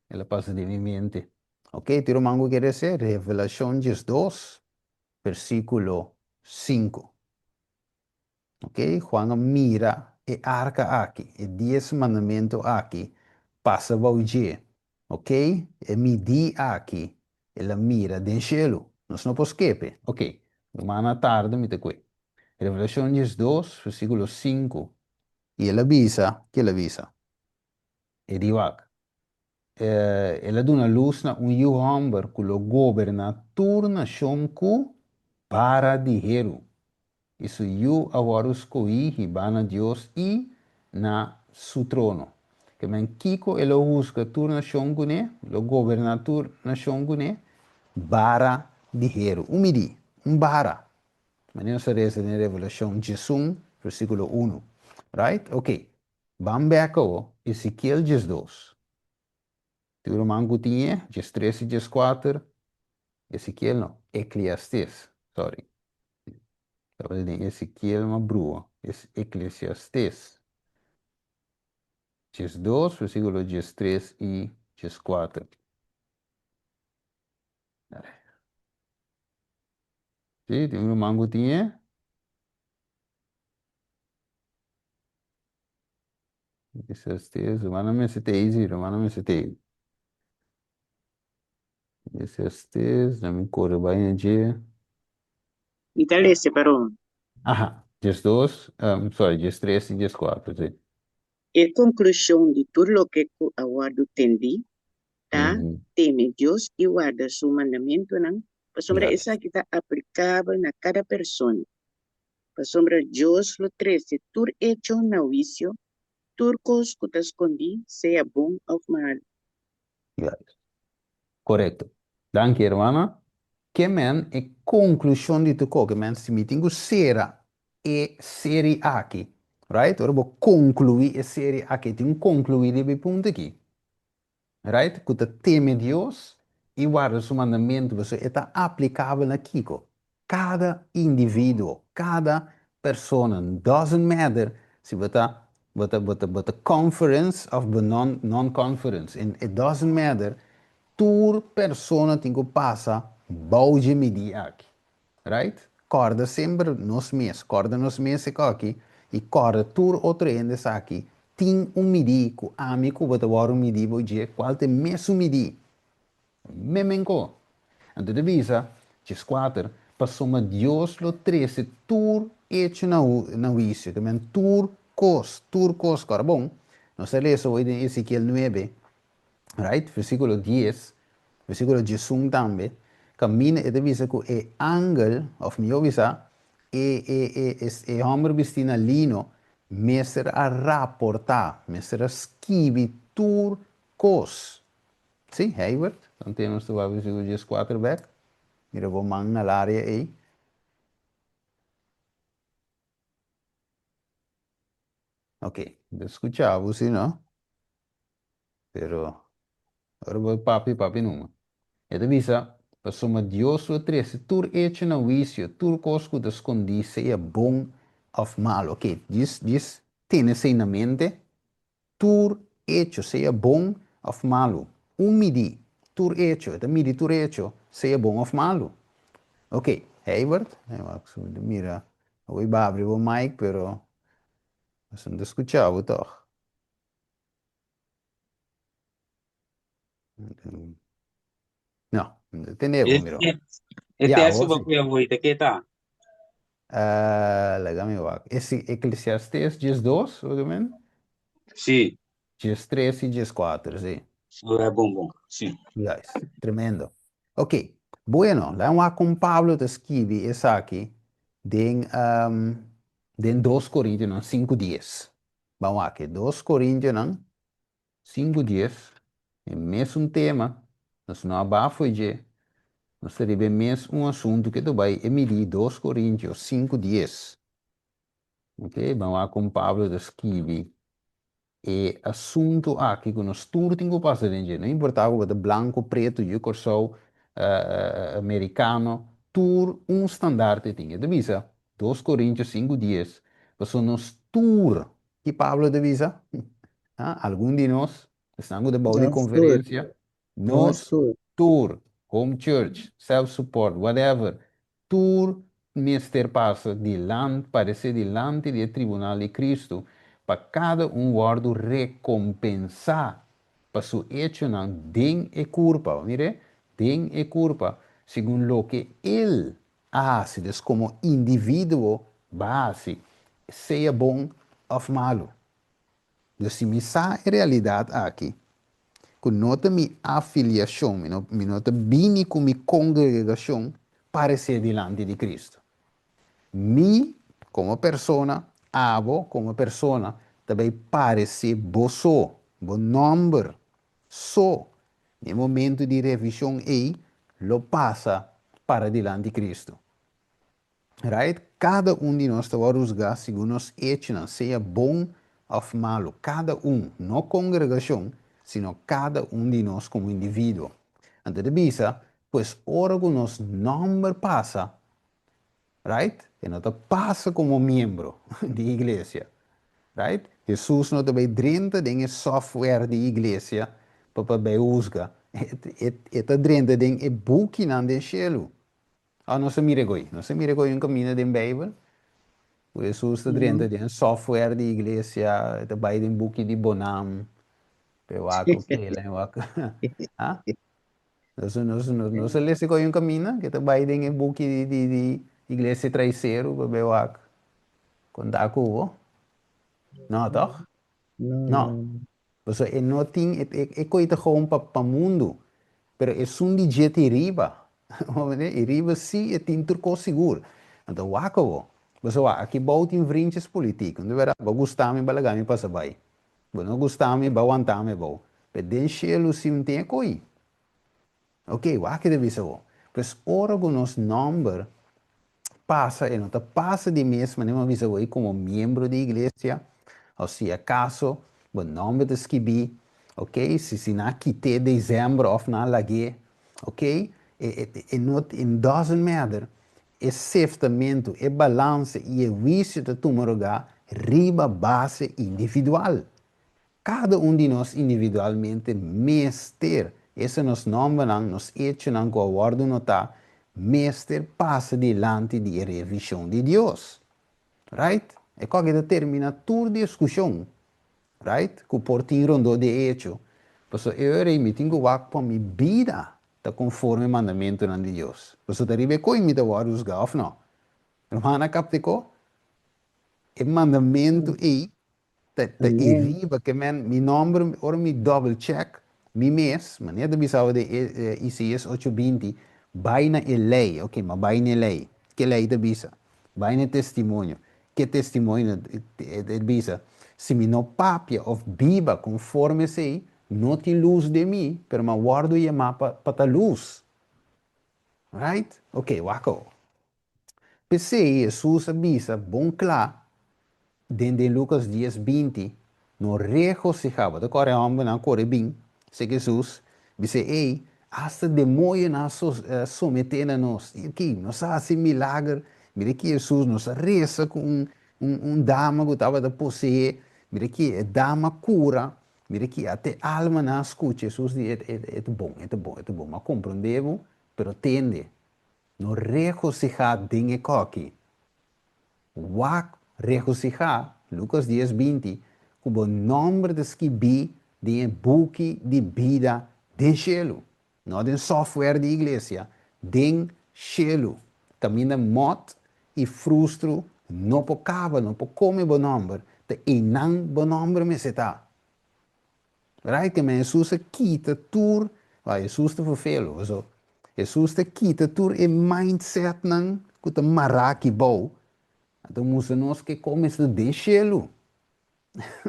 el a pasa den mi mente. Ok, tur ruman cu kere esei, Revelacion 12, versíkulo 5. Ok, Juan a mira e arka aki, e dies mandamentu aki, pasa bou dje. Ok, e midí aki, el a mira den shelu. Nos no por skepe. Ok, ruman a tarda mi ta kue. Revelashon 12, versíkulo 5. I el a bisa, ke el a bisa? E di wak. El a duna lus na un yu hòmber ku lo goberná tur nashon ku bara di heru. I su yu a wòrdu skohí hibá na Dios i na Su trono. Ke men kiko e lo husga tur nashon kuné, lo goberná tur nashon kuné? Bara di heru. Un midí, un bara. Manera nos ta resa den Revelashon 11, versíkulo 1. Right? Oké. Ban bek awo, Ezekiel 12. Tin ruman ku tin e, 13 i 14, Ezekiel no, Eclesiastes, sorry. Tabata den Ezekiel ma brua, es Eclesiastes. 12, versíkulo 13 i 14. Sí, tin ruman ku tin e. Eclesiastes, rumannan mester ta easy, rumannan mester ta easy. Eclesiastes, laat mi kore bai na dje. Mi ta lese pa Roma. Aha, 12, um, sorry, 13 i 14, sí. E konklushon di tur loke ku a wòrdu tendí ta teme Dios i warda su mandamentunan, pasobra esaki ta aplikabel na kada persona. Pasobra Dios lo trese tur echo na huisio, tur kos ku ta skondí, sea bon òf malu. Juist. Korekto. Danki, hermana. Ke men e konklushon di tur kos? Ke men si mi tin ku sera e seri aki, right? Ora bo konkluí e seri aki, tin un konkluí riba e punto aki. Right? Ku ta teme Dios i warda su mandamentu, pasobra e ta aplikabel na kiko? Kada individuo, kada persona, doesn't matter si bo ta bo ta bo ta bo ta conference of bo non non conference, it doesn't matter, tur persona tin ku pasa bou dje midí aki. Right? Kòrda semper nos mes, kòrda nos mes e kòki i kòrda tur otro hende esaki, tin un midí ku ami ku bo ta wòrdu midí bo dje kual ta e mesun midí. Memenko. Anto ta bisa, 14, pasobra Dios lo trese tur echo na na huisio, ke men tur kos, tur kos. Kòrda bon, nos a lesa hoy den Ezekiel 9, Right? Versíkulo dies, versíkulo 11 tambe, kaminda e ta bisa ku e angel, òf mihó bisa, e, e, e, e, e hòmber bistí na lino mester a raportá, mester a skibi tur kos. Sí, Heibert, dan tene nos ta wak versíkulo 14 bèk. Mira bo man na laria ei. Ok, mi ta skucha bo si no, pero ora bo papia, papia numa. E ta bisa, Pasobra Dios lo trese tur echo na huisio, tur kos ku ta skondí, sea bon òf malu. Ok, djis, djis tene esei na mente, tur echo, sea bon òf malu. Un midí, tur echo, e ta midi tur echo, sea bon òf malu. Ok, Heibert, mira, awor bo abri bo mic, pero Nos no ta skucha bo tòg. No, no ta tende bo, miro. E Ya, teksto awor bo sí. ku awor ta ke ta? Uh, laga mi wak. E Eclesiastes 12, bo ke men? Sí. 13 i 14, sí. Oh, bon, bon. Sí. Juist, tremendo. Ok, bueno, laga wak kon Pablo ta skibi esaki den um, Den 2 Korintionan 5 dies. Ban wak e 2 Korintionan 5 dies, e mesun tema, nos no a bafo dje, nos ta riba e mes un asuntu ke ta bai e midí 2 Korintio 5 dies. Ok, ban wak kon Pablo ta skibi e asuntu aki ku nos tur tin ku pasa den dje. No importá ku bo ta blanku, pretu, yu Kòrsou, merikano, tur un standaard e tin. E ta bisa, 2 Korintio 5 dies, pasobra nos tur, ki Pablo ta bisa? Algun di nos, esnan ku ta bou di Nos tur. konferensia, Nos nos tur. tur, home church, self support, whatever, Tur mester pasa dilant, paresé dilanti di e tribunal di Cristo, pa kada un wòrdu rekompensá pa su echonan den e kurpa, bo mir'é? Den e kurpa, segun loke el a hasi, dus komo individuo bo a hasi, sea bon òf malu. Dus si mi sa e realidat aki, ku no ta mi afiliashon, mi no, mi no ta bini ku mi kongregashon paresé dilanti di Kristu. Mi, komo persona, abo, komo persona, ta bai paresé bo so, bo nòmber so, na e momentu di revishon ei, lo pasa para dilanti Kristu. Right? Kada un di nos ta wòrdu husgá segun nos echonan, sea bon òf malu, kada un, no kongregashon, sino kada un di nos komo individuo. Anto e ta bisa, pues ora ku nos nòmber pasa, right, e no ta pasa komo miembro di iglesia, right? Hesus no ta bai drenta den e software di iglesia pa pa bai husga, e ta drenta den e bukinan den shelu. Oh, nos a mira goi. Nos a mira goi un kaminda den Beibel ku Hesus ta drenta den software di iglesia, e ta bai den buki di bonam, pe wak ku kela en wak. Ha? Nos, nos, nos, nos a lesa goi un kaminda ke ta bai den e buki di, di, di iglesia traiseru pa bai wak kon ta ku bo. No, toch? No, No. no, no. Pasobra e no tin, e, e, e koi ta gewoon pa, pa mundu. Pero esun di dje ta riba. Bo mende? E riba si e tin tur kos sigur. Anto wak awo. Pasobra wak, aki bou tin vrintjes politiek. No ta berdad? Bo gusta mi, bo laga mi pasa bai. Bo no gusta mi, bo wanta mi abou. Pero den shelu si un tin e koi. Ok, wak ke ta bisa bo. Pues ora ku nos nòmber pasa, e no ta pasa di mes manera mi a bisa bo ei komo miembro di iglesia, òf si akaso bo nòmber ta skibí, ok, si si nan a kit'é desèmber òf nan a lag'é, ok, e e e no it doesn't matter, e seftamentu, e balanse i e huisio ta tuma lugá riba base individual. Kada un di nos individualmente mester, esta nos nòmbernan, nos echonan ku a wòrdu notá, mester pasa dilanti di e revishon di Dios. Right? E kòke ta terminá tur diskushon, right, ku por tin rondó di e echo. Pasobra e ora ei mi tin ku wak pa mi bida ta konforme mandamentunan di Dios. Pasobra ta riba e koi mi ta wòrdu husgá òf nò? Ruman a kapta e ko? E mandamentu ei Ta ta e riba ke men mi nomber ora mi double check mi mes manera ta bisa awe den e Isaías ocho binti bai na e lei ok ma bai na e lei ke lei ta bisa bai na e testimonio ke testimonio e bisa si mi no papia of biba konforme esei no tin lus den mi pero mi a wòrdu yamá pa pa ta lus right ok wak awo. P'esei Hesus a bisa bon kla den den Lukas dies 20, No regosihá, bo ta kòrda e hòmbernan a kore bin serka Hesus, bis'é, Ey, asta demoñonan a someté na nos. I aki, nos a hasi milager, mira aki Hesus, nos a resa ku un un dama ku tabata poseé, mira aki e dama kura, mira aki ata e almanan a skucha. Hesus di, E ta bon, e ta bon, e ta bon, mi a komprondé bo, pero tende, No regosihá den e kòki. Wak regosihá, Lukas dies 20, ku bo nòmber ta skibí den e buki di bida den shelu, no den software di iglesia, den shelu, kaminda mòt i frustru no por kaba, no por kome bo nòmber, ta einan bo nòmber mester ta. Right ke men Hesus a kita tur, wou Hesus ta vervelo, paso Hesus ta kita tur e mindsetnan ku ta mará aki bou, anto mustra nos ke kon mester den shelu.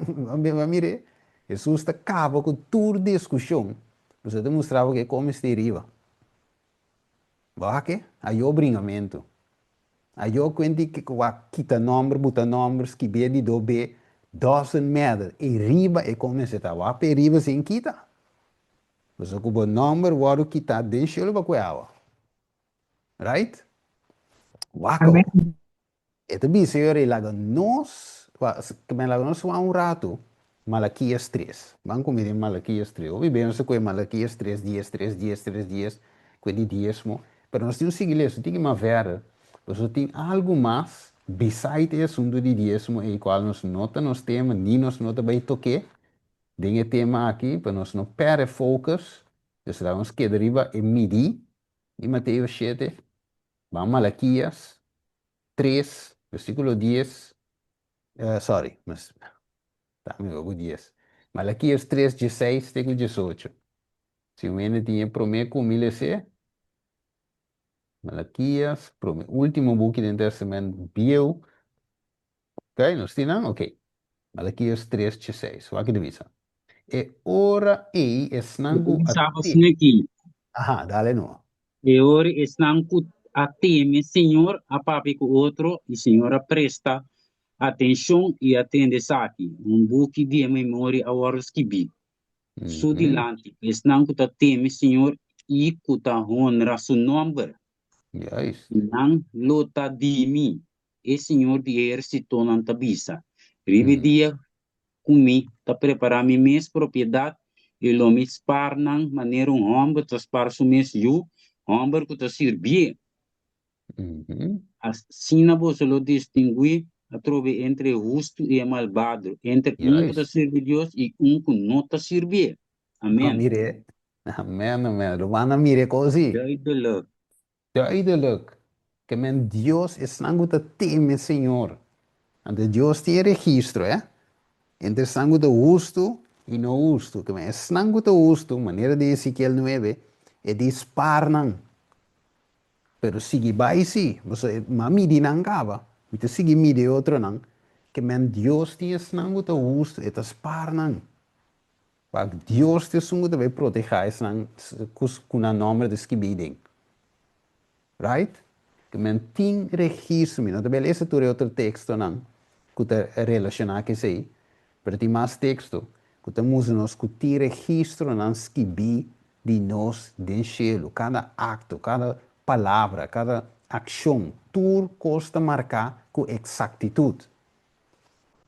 Bo a mir'é? Hesus ta kaba ku tur diskushon, pasobra e ta mustra bo ke kon mester riba. Bo a ke? Ayo bringamentu. Ayo kuenti ke ku a kita nomber, buta nomber, skibé di do be, doesn't matter. E riba e kon mester ta. Wak pa e riba sin kita. Pasobra ku bo nomber wòrdu kitá den shelu pa kue awa. Right? Wak awo. E ta bisa yo rei laga nos, laga nos wak un ratu Malakias tres. Ban ku mi den Malakias tres. Hopi bes nos ta kohe Malakias tres dies, tres dies, tres dies, ku e di diesmo. Pero nos tin un sigui lesa, un tiki mas verder. Pasobra tin algu mas beside e asuntu di diesmo ei kual nos no ta nos tema ni nos no ta bai tok'é den e tema aki pa nos no pèrdè focus. Dus laga nos keda riba e midí di Mateo shete. Ban Malakias tres, versíkulo dies, sorry, mas ta mi ku dies. Malakias tres, dieseis te ku diesocho. Si un hende tin e promé ku mi les'é, Malakias, promé, último buki den Tèstamènt Bieu. Ok, nos tin nan? Ok. Malakias tres, dieseis. Wak ki ta bisa. E ora ei esnan ku a te. Aha, dale no. E ora esnan ku a teme Señor a papia ku otro, i Señor a presta. Atenshon i a tende esaki, un buki di e memoria a wòrdu skibí su dilanti pa esnan ku ta teme Señor i ku ta honra su nòmber. Juist. I nan lo ta di mi, e Señor di ehérsitonan ta bisa, riba e dia ku mi ta prepará mi mes propiedat i lo mi spar nan manera un hòmber ta spar su mes yu hòmber ku ta sirbié. Asina boso lo distinguí atrobe entre e hustu i e malbado, entre un ku ta sirbi Dios i un ku no ta sirbié. No Amèn. mir'é. Amèn, amèn. Rumannan mir'é kos ei. Duidelijk. Duidelijk. Ke men Dios, esnan ku ta teme Señor. Anto Dios tin e registro, eh. Entre esnan ku ta hustu i no hustu. Ke men esnan ku ta hustu, manera den Ezekiel nuebe, e di spar nan. Pero sigui bai si, pasobra mi a midi nan kaba, mi ta sigui midi e otronan. Ke men Dios tin esnan ku ta hustu, e ta spar nan. Wak, Dios ta esun ku ta bai protehá esnan ku nan nòmber ta skibí den. Right? Ke men tin registro, mi no ta bai lesa tur e otro tekstonan ku ta relashoná ku esei, pero tin mas teksto ku ta mustra nos ku tin registronan skibí di nos den shelu. Kada akto, kada palabra, kada akshon, tur kos ta marká ku eksaktitut.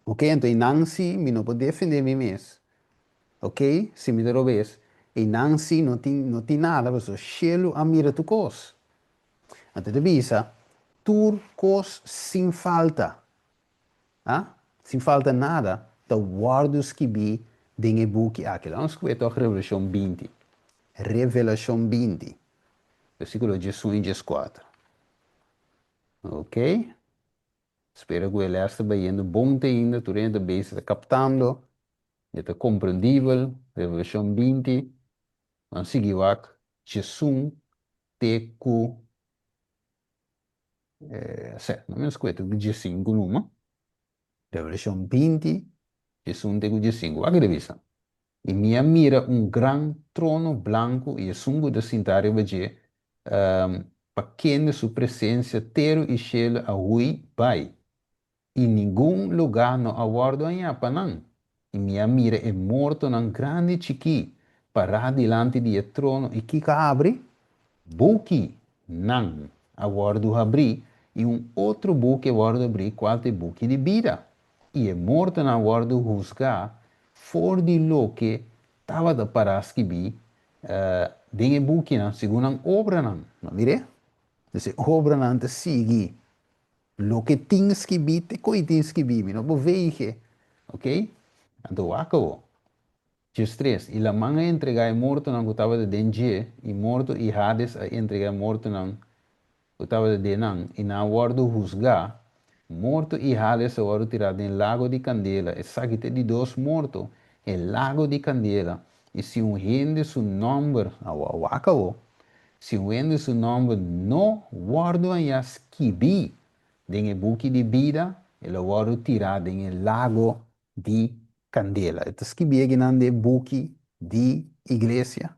Ok, anto einan si mi no por defende mi mes. Ok, si mi ta robes, einan si no tin no tin nada pasobra shelu a mira tur kos. Anto e ta bisa, tur kos sin falta, ah, sin falta nada ta wòrdu skibí den e buki aki. Laga nos skibí tòg Revelashon 20. Revelashon 20, versíkulo 11 i 14. Ok. Spera ku e lès ta bayendo bon te ainda, tur hende ta bezig ta kaptando, e ta komprendibel, Revelashon 20, nan sigui wak 11 te ku, sè, no menos ku e te ku 15 numa, Revelashon 20, 11 te ku 15, wak e ta bisa. I mi a mira un gran trono blanku i esun ku ta sintá riba dje, pa kende su presensia teru i shelu a hui bai, i ningun lugá no a wòrdu hañá pa nan. I mi a mira e mortonan grandi i chikí pará dilanti di e trono, i kiko a habri? Buki nan a wòrdu habrí, i un otro buki a wòrdu habrí, kual ta e buki di bida. I e mortonan a wòrdu husgá for di loke tabata pará skibí den e bukinan segun nan obranan. No mir'é? Dus e obranan ta sigui loke tin skibí te ku e tin skibí. Mi no por veige. Oké? Anto wak awor. Djes tres, I laman a entregá e mortonan ku tabata den dje, i morto i Hades a entregá e mortonan ku tabata den nan, i nan a wòrdu husgá. Morto i Hades a wòrdu tirá den lago di kandela. Esaki ta e di dos morto, e lago di kandela. I si un hende su nòmber, awor wak awor, si un hende su nòmber no wòrdu hañá skibí den e buki di bida, e lo wòrdu tirá den e lago di kandela. E ta skibí ekinan den e buki di iglesia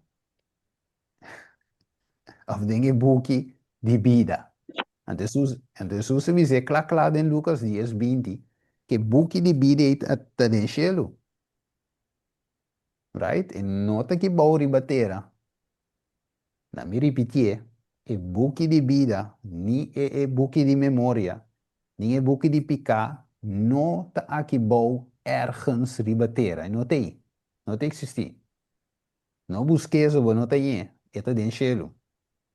òf den e buki di bida. Anto Hesus, anto Hesus a bis'é kla kla den Lukas dies 20 ku e buki di bida ei ta ta den shelu. Right? E no ta ki bou riba tera. Na mi ripitié, e buki di bida, ni e e buki di memoria, ni e buki di piká no ta aki bou ergens riba tera. E no ta ei. No ta eksistí. No busk'é so bo no ta hañ'é. E ta den shelu.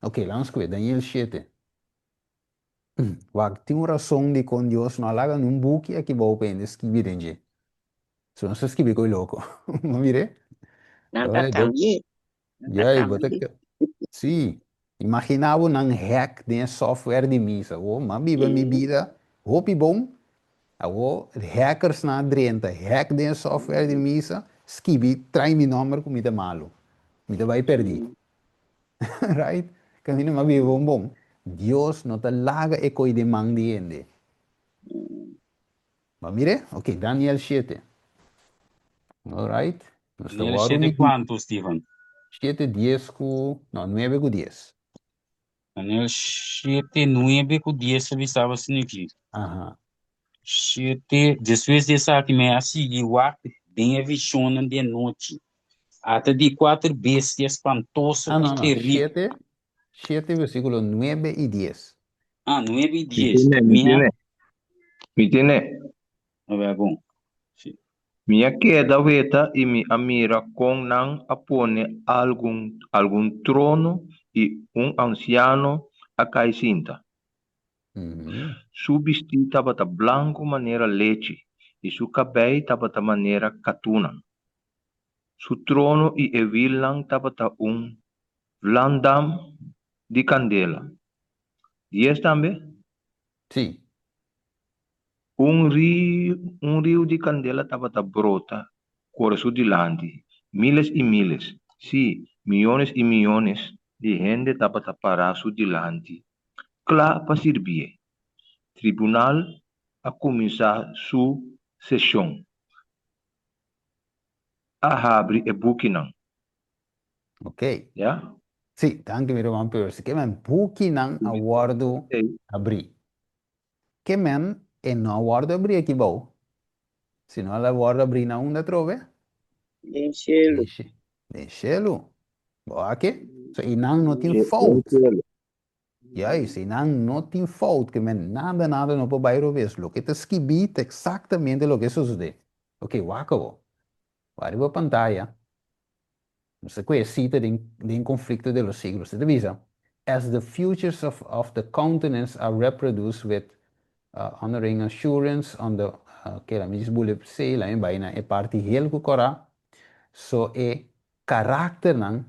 Oké, laga nos kue Daniel shete. Wak, tin un rason dikon Dios no a laga niun buki aki bou pa hende skibi den dje. So nos ta skibi koe loko. Bo mir'é? Nan ta kambi'é. Jai, bo ta Sí, imagina bo nan hack den e software di misa. Awo, m'a biba mi bida hopi bon. Awo, hackersnan a drenta, hack den e software di misa, skibi, trae mi nomber ku mi ta malu. Mi ta bai perdí. Right? Kaminda m'a biba bon bon. Dios no ta laga e koi den man di hende. Bo a mir'é? Ok, Daniel shete. Alright. Nos ta Daniel wòrdu shete midi. kuantu, Steven? Shete dies ku, no, nuebe ku dies. Daniel shete nuebe ku dies ta bisa bo asina aki. Aha. Shete, Despues di esaki mi a sigui wak den e vishonnan di anochi. Ata di kuater bestia spantoso Ah, i no, no. teribel. Shete, shete versíkulo nuebe i dies. Ah, nuebe i Mi dies. tine, mi Mi a. tine, mi tine. A ber, bon. Si. Mi a keda weta i mi a mira kon nan a pone algun algun trono i un ansiano a kai sinta. Su bistí tabata blanku manera lechi i su kabei tabata manera katuna. Su trono i e wilnan tabata un vlandam di kandela. Dies tambe? Sí. Un riu, un riu di kandela tabata brota kore su dilanti. Miles i miles, sí, miyones i miyones di hende tabata pará su dilanti, kla pa sirbié. Tribunal a kuminsá su seshon. A habri e bukinan. Ok. Ya? Sí, danki mi ruman Percy. Ke men bukinan a wòrdu abrí. Ke men e no a wòrdu abrí aki bou, sino el a wòrdu abrí na unda atrobe? Den shelu. Den shelu. Bo aki? So einan no tin fout. Juist, einan no tin fout, ke men nada nada no por bai robes. Loke ta skibí ta eksaktamente loke sosodé. Ok, wak awor. Wak riba pantaya. Nos ta kohe sita den den Conflicto de los Siglos. E ta bisa, As the futures of of the countenance are reproduced with honoring assurance on the Ok, laat mi djis bule p'esei, laat mi bai na e parti hel ku kòrá. So e karakternan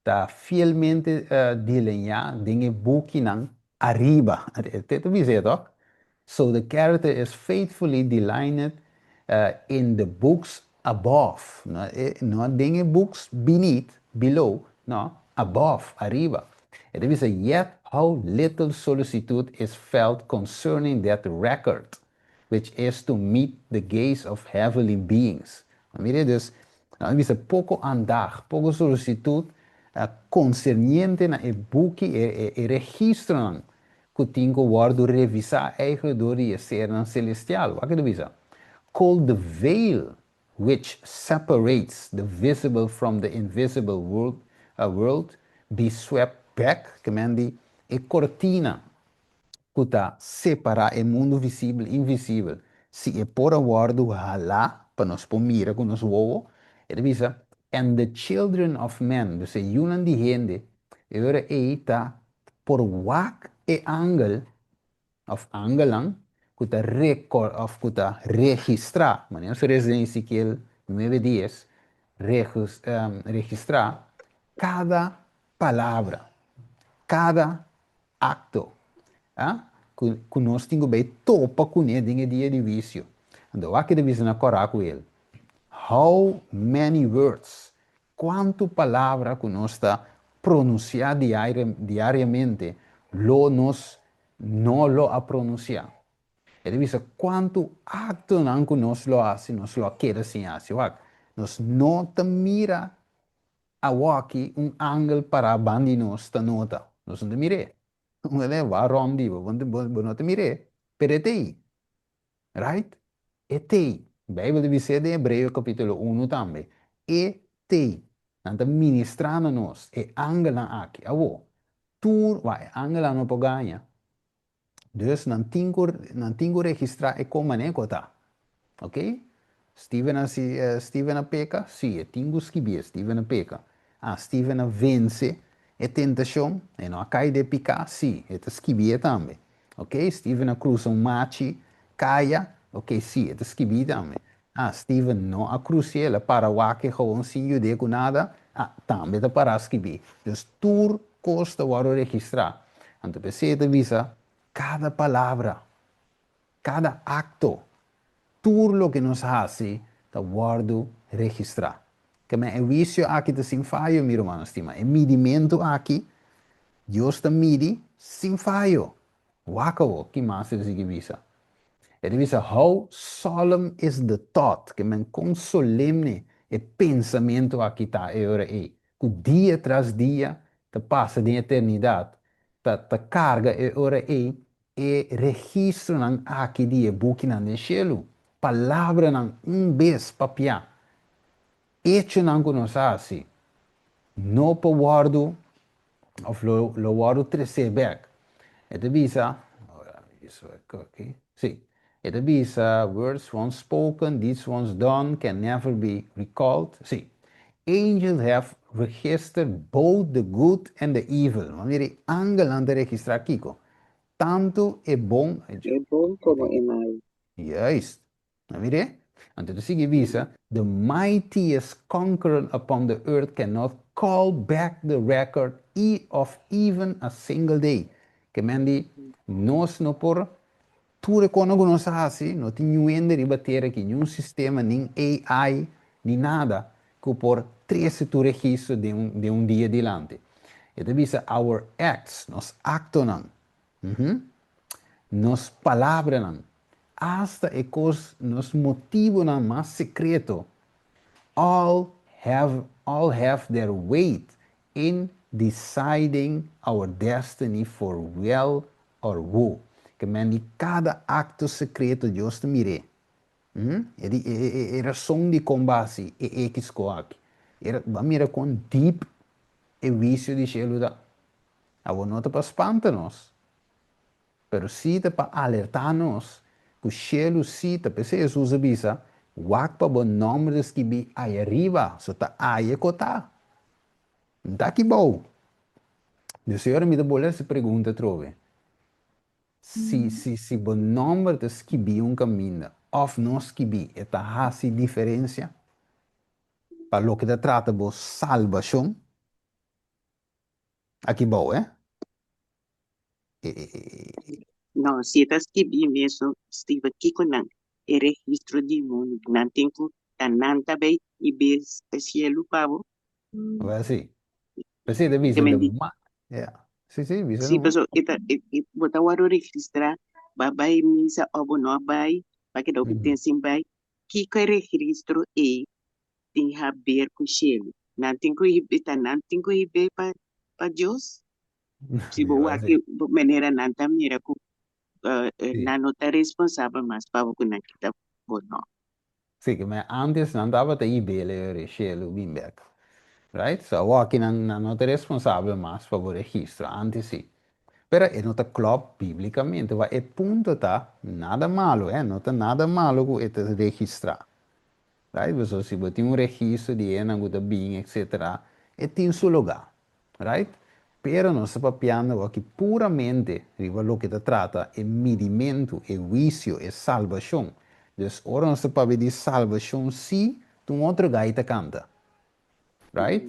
ta fielmente delineá den e bukinan ariba. Te ta bisa e tok? So the character is faithfully delineated in the books above. No, no den e books beneath, below, no, above, ariba. E ta bisa, Yet how little solicitude is felt concerning that record, which is to meet the gaze of heavenly beings. Mira dus, nan a bisa poko aandag, poko solisitut konserniente na e buki, e registronan ku tin ku wòrdu revisá eigenlijk dor di e sernan selestial. Wak e ta bisa? Called the veil which separates the visible from the invisible world, world be swept back, ke men di e kortina ku ta separá e mundu visibel i invisibel, si e por a wòrdu halá pa nos por mira ku nos wowo, e ta bisa, And the children of men, dus e yunan di hende, e ora ei ta por wak e angel òf angelnan ku ta rekòr òf ku ta registrá, manera nos resa den Ezekiel nuebe dies, registrá kada palabra, kada akto ku ku nos tin ku bai topa kuné den e dia di huisio. Anto wak e ta bisa na kòrá ku el, How many words, kuantu palabra ku nos ta pronunsiá diariamente lo nos no lo a pronunsiá? E ta bisa kuantu aktonan ku nos lo hasi nos lo a keda sin hasi. Wak, nos no ta mira Awoki un angel pará ban di nos ta nota. Nos no ta mir'é. Un ta wak rònt di bo, bo no ta mir'é, pero e ta ei. Right? E ta ei. Beibel ta bis'é den Hebreo kapítulo unu tambe. E ta ei. Nan ta ministrá na nos, e angelnan aki. Awor, tur, wak, e angelnan no por gaña. Dus nan tin ku nan tin ku registrá e kon manera ku ta. Ok? Steven a si Steven a peka? Sí, e tin ku skibié, Steven a peka. Ah, Steven a vense e tentashon, e no a kai den piká? Sí, e ta skibié tambe. Ok? Steven a krusa un machi kaya? Ok, sí, e ta skibí tambe. Ah, Steven no a krusié, el a para wak e gewoon sin yud'é ku nada? Ah, tambe ta pará skibí. Dus tur Kos ta wòrdu registrá. Anto p'esei e ta bisa, Kada palabra, kada akto, tur loke nos hasi ta wòrdu registrá. Keme e huisio aki ta sin fayo, mi rumannan stimá. E midimentu aki, Dios ta midi sin fayo. Wak awor ki mas e ta sigui bisa. E ta bisa, How solemn is the thought, kemen kon solemne e pensamentu aki ta e ora ei. Ku dia tras dia ta pasa den eternidat, ta ta karga e ora ei. E registronan aki di e bukinan den shelu, palabranan un bes papiá, echonan ku nos a hasi, no por wòrdu òf lo lo wòrdu tresé bèk. E ta bisa, sí, e ta bisa, words once spoken, deeds once done can never be recalled. Sí, angels have registered both the good and the evil. Bo a mira e angelnan ta registrá kiko? Tantu e bon. E bon komo e malu. Juist. A mir'é? Anto ta sigui bisa, The mightiest conqueror upon the earth cannot call back the record e of even a single day. Ke men di, nos no por, tur e kona ku nos a hasi, no tin niun hende riba tera aki, niun sistema, nin AI, ni nada, ku por trese tur registro den un den un dia dilanti. E ta bisa, Our acts, nos aktonan, nos palabranan, Asta e kos nos motibonan mas sekreto, all have all have their weight in deciding our destiny for well or woe. Ke men di kada akto sekreto Dios ta mir'é. E di e e e rason di kon bo hasi e ekis ko aki. E bo a mira kon deep e wisio di shelu ta. Awor no ta pa spanta nos. Pero sí ta pa alertá nos ku shelu sí ta. P'esei Hesus a bisa, Wak pa bo nòmber ta skibí aya riba, so ta aya ku ta. N ta aki bou. Dios Señor, mi ta bolbe hasi pregunta atrobe. Si, si, si bo nòmber ta skibí un kaminda òf no skibí, e ta hasi diferensia pa loke ta trata bo salbashon? Aki bou, eh? No, si e ta skibí mesun, Steven, kiko nan? E registro di mundu, nan tin ku ta nan ta bay i bes e cielu pa bo? Wel si. P'esei ta bisa de ma. Ja. Si, si, bisa Si, paso e ta, e, e, bo ta wòrdu registrá, bo a bai misa òf bo no a bai, bo a keda hopi ten sin bai. Kiko e registro ei tin haber ku cielu? Nan tin ku hib'é, ta nan tin ku hib'é pa, pa Dios? Si bo wak manera nan ta mira ku nan no ta responsabel mas pa bo ku nan kita bo no. Sí, ke men antes nan tabata hib'é e shelu bin bek. Right? So awor aki nan nan no ta responsabel mas pa bo registro, antes sí. Pero e no ta klòp bíblikamente. Wak e punto ta, nada malo, eh, no ta nada malo ku e ta registrá. Right? Pasobra si bo tin un registro di hendenan ku ta bin, etcetera, e tin su lugá. Right? Pero nos ta papiando awor aki puramente riba loke ta trata e midimentu, e huisio, e salbashon. Dus ora nos ta papia di salbashon sí, ta un otro gai ta kanta. Right?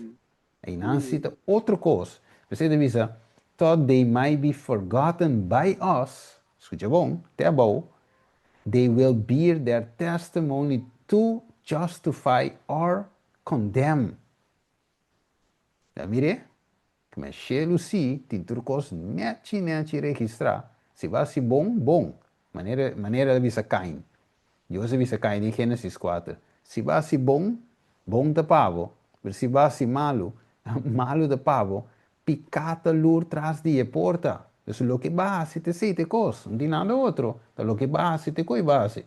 Einan sí ta otro kos. P'esei ta bisa, Though they might be forgotten by us, skucha bon, te abou, they will bear their testimony to justify or condemn. Ya mir'é? Kmen shelu sí tin tur kos nèchi nèchi registrá. Si bo hasi bon, bon. Manera manera el a bisa Kain. Dios a bisa Kain den Génesis kuater, Si bo hasi bon, bon ta pa bo, pero si bo hasi malu, malu ta pa bo. Piká ta lur tras di e porta. Dus loke bo a hasi ta esei ta e kos, no tin nada otro. Ta loke bo a hasi ta e kos bo a hasi.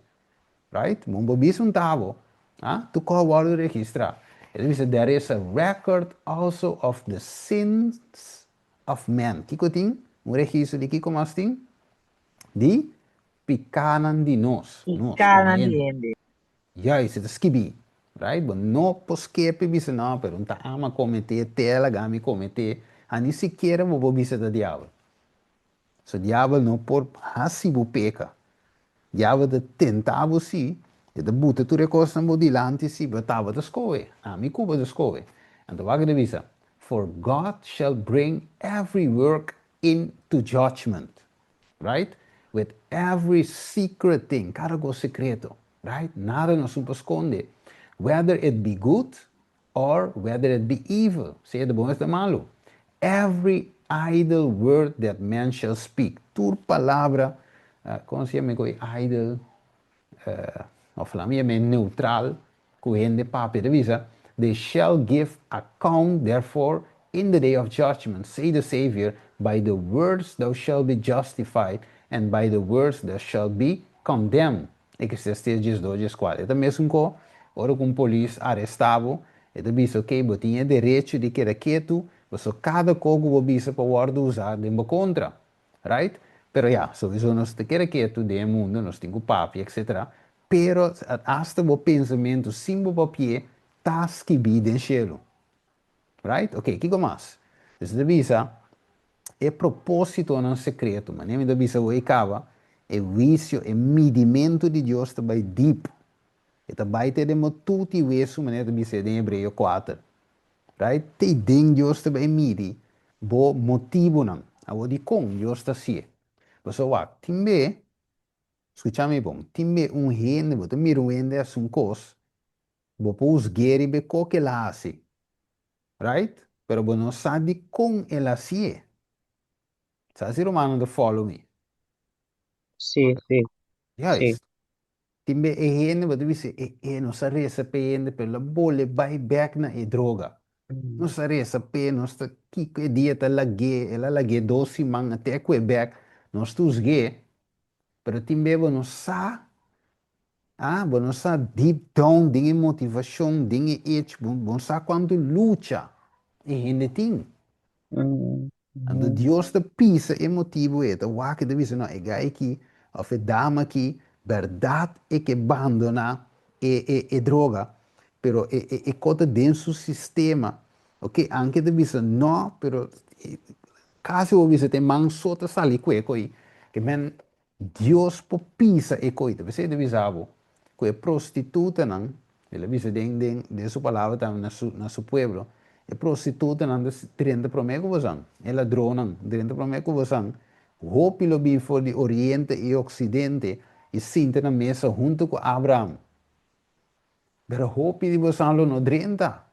Right? Bon bo bisa un tabo, ah, tur kos wòrdu registrá. E ta bisa, There is a record also of the sins of men. Kiko tin? Un registro di kiko mas tin? Di pikánan di nos. Nos, komo Pikánan di hende. hende. Juist, e ta skibí. Right? Bo no por skepi bisa, no, pero un ta ama kometé, te a laga mi kometé. A ni sikiera bo por bisa ta diabel. So diabel no por hasi bo peka. Diabel ta tenta bo si, e ta buta tur e kosnan bo dilanti si, pero ta bo ta skohe, ami ku bo ta skohe. Anto wak e ta bisa, For God shall bring every work into judgment, right, with every secret thing, kada kos sekreto, right, nada nos no por skonde, whether it be good or whether it be evil, sea ta bon of ta malu, every idle word that man shall speak, tur palabra, kon se yama e koe idle, of laat mi yama e neutral, ku hende papia ta bisa, they shall give account therefore in the day of judgment, say the Savior, by the words thou shalt be justified, and by the words that shall be condemned. Eclesiastes 12, 14. E ta mesun ko ora ku un polis arestá bo, e ta bisa, ok, bo tin e derecho di keda ketu, pasobra kada ko ku bo bisa por wòrdu usá den bo kontra. Right? Pero ya, souiso nos ta keda ketu den e mundu, nos tin ku papia, etcetera. Pero asta bo pensamentu sin bo papi'é ta skibí den shelu. Right? Ok, kiko mas? Dus e ta bisa e propósitonan sekreto. Manera mi ta bisa bo ei kaba, e huisio, e midimentu di Dios ta bai dip. E ta bai te den bo tuti wesu, manera ta bis'é den Hebreo kuater. Right? Te den Dios ta bai midi bo motibunan. Awor dikon Dios ta hasié? Pasobra wak, tin be, skucha mi bon, tin be un hende, bo ta mira un hende hasi un kos, Bo por husg'é riba e ko ku el a hasi, right? Pero bo no sa dikon el a hasié. Sa si rumannan ta follow mi? Sí, sí, sí. Juist. Tin be e hende bo ta bisa e e nos a resa p'e hende pero el a bole bai bek na e droga. Nos a resa p'e, nos ta kiko e dia ta lag'é, el a lag'é dos siman a te ku e bek, nos ta husg'é, pero tin be bo no sa. Ah, bo no sa deep down den e motivacion, den e hecho, bo bo no sa cuanto lucha e hende tin. Anto Dios ta pisa e motibo ei, e ta wak, e ta bisa, no, e guy aki of e dama aki, berdad e ke bandona e e e droga, pero e e e cos ta den su sistema, ok, anke ta bisa no, pero casi bo bisa ta e man so ta sali cu e coi, ke men Dios por pisa e koito. P'esei ta bisa bo ku e prostitutanan, el a bisa den den den su palabra tambe na su na su pueblo, e prostitutanan ta drenta promé ku bosan, e ladronnan drenta promé ku bosan, hopi lo bin for di oriente i oksidente i sinta na mesa huntu ku Abraham. Pero hopi di bosan lo no drenta.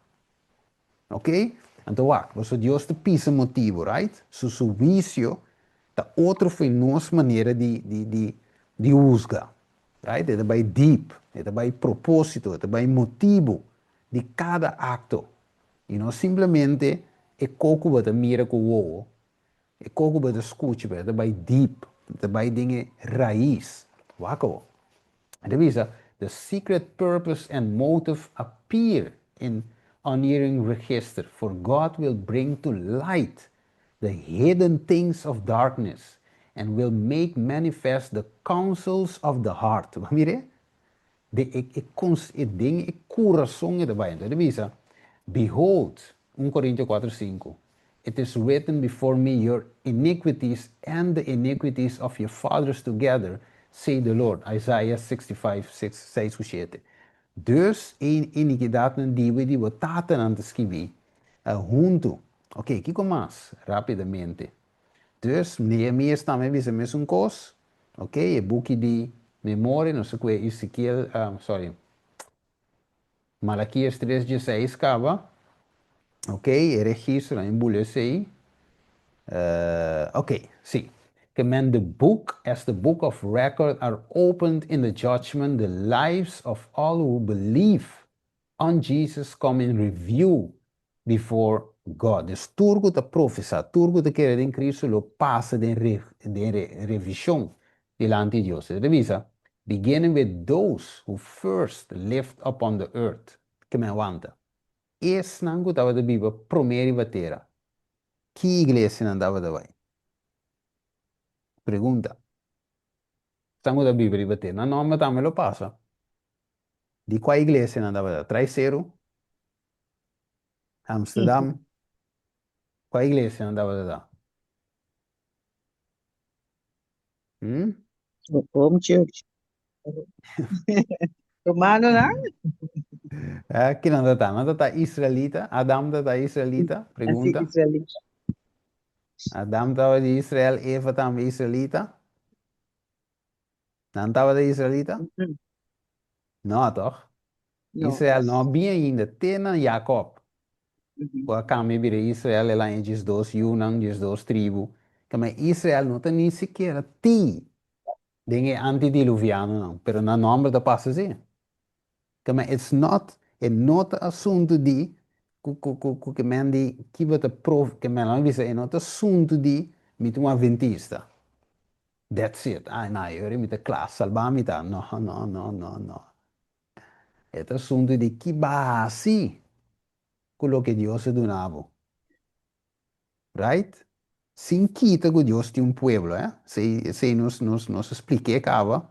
Ok? Anto wak, pasobra Dios ta pisa motibu, right? Su su huisio ta otro fo'i nos manera di di di di husga, right? E ta bai deep, e ta bai proposito, e ta bai motibu di kada akto. I no simplemente e ko ku bo ta mira ku wowo, E kos ku bo ta skucha pero e ta bai deep, e ta bai den e rais. Wak awor. E ta bisa, The secret purpose and motive appear in unerring register, for God will bring to light the hidden things of darkness and will make manifest the counsels of the heart. Bo a mira e? Den e e kons e den e kurason e ta bai. Anto e ta bisa, Behold, un Korintio kuater sinku, It is written before me your iniquities and the iniquities of your fathers together, say the Lord, Isaiah 65, 6, seis ku shete. Dus e inikidatnan di bo i di bo tatanan ta skibí huntu. Oke, kiko mas? Rápidamente. Dus, Nehemias tambe a bisa mesun kos. Ok, e buki di memoria, nos ta kue Ezekiel, sorry, Malakias tres dieseis kaba. Ok, e registro nan e bula esei. Ok, si. Ke men the book as the book of record are opened in the judgment the lives of all who believe on Jesus come in review before God. Dus tur ku ta profesá, tur ku ta kere den Cristo lo pasa den den revishon dilanti Dios. E ta bisa, beginning with those who first lived upon the earth, ke men wanta. Esnan ku tabata biba promé riba tera, ki iglesia nan tabata bai? Pregunta. Esnan ku ta biba riba tera, nan nòmber tambe lo pasa. Di kua iglesia nan tabata? Traiseru? Amsterdam? Kua iglesia nan tabata ta? Hmm? Home church. Romanonan? Eh, kinan ta ta? Nan ta ta israelita? Adam ta ta israelita? Así, Pregunta. israelita. Adam tabata di Israel, Eva tambe israelita? Nan tabata israelita? Mm-mm. No, toch? No. Israel no a bin ainda, te na Jacob. Mhm. Ku a kambia bira Israel, el haña 12 yunan, 12 tribu. Kamba Israel no ta ni sikiera tin den e antidiluvianonan, pero nan nòmber ta pasa si. Kamba it's not, e no ta asuntu di ku ku ku ku ke men di ki bo ta prof, ke men a bisa e no ta asuntu di mi ta un adventista. That's it. Ai, na, e mi ta kla, salbá mi ta. No, no, no, no, no. E ta asuntu di ki bo a hasi ku loke Dios a duna bo. Right? Sin kita ku Dios tin un pueblo, eh? Esei nos a splik'é kaba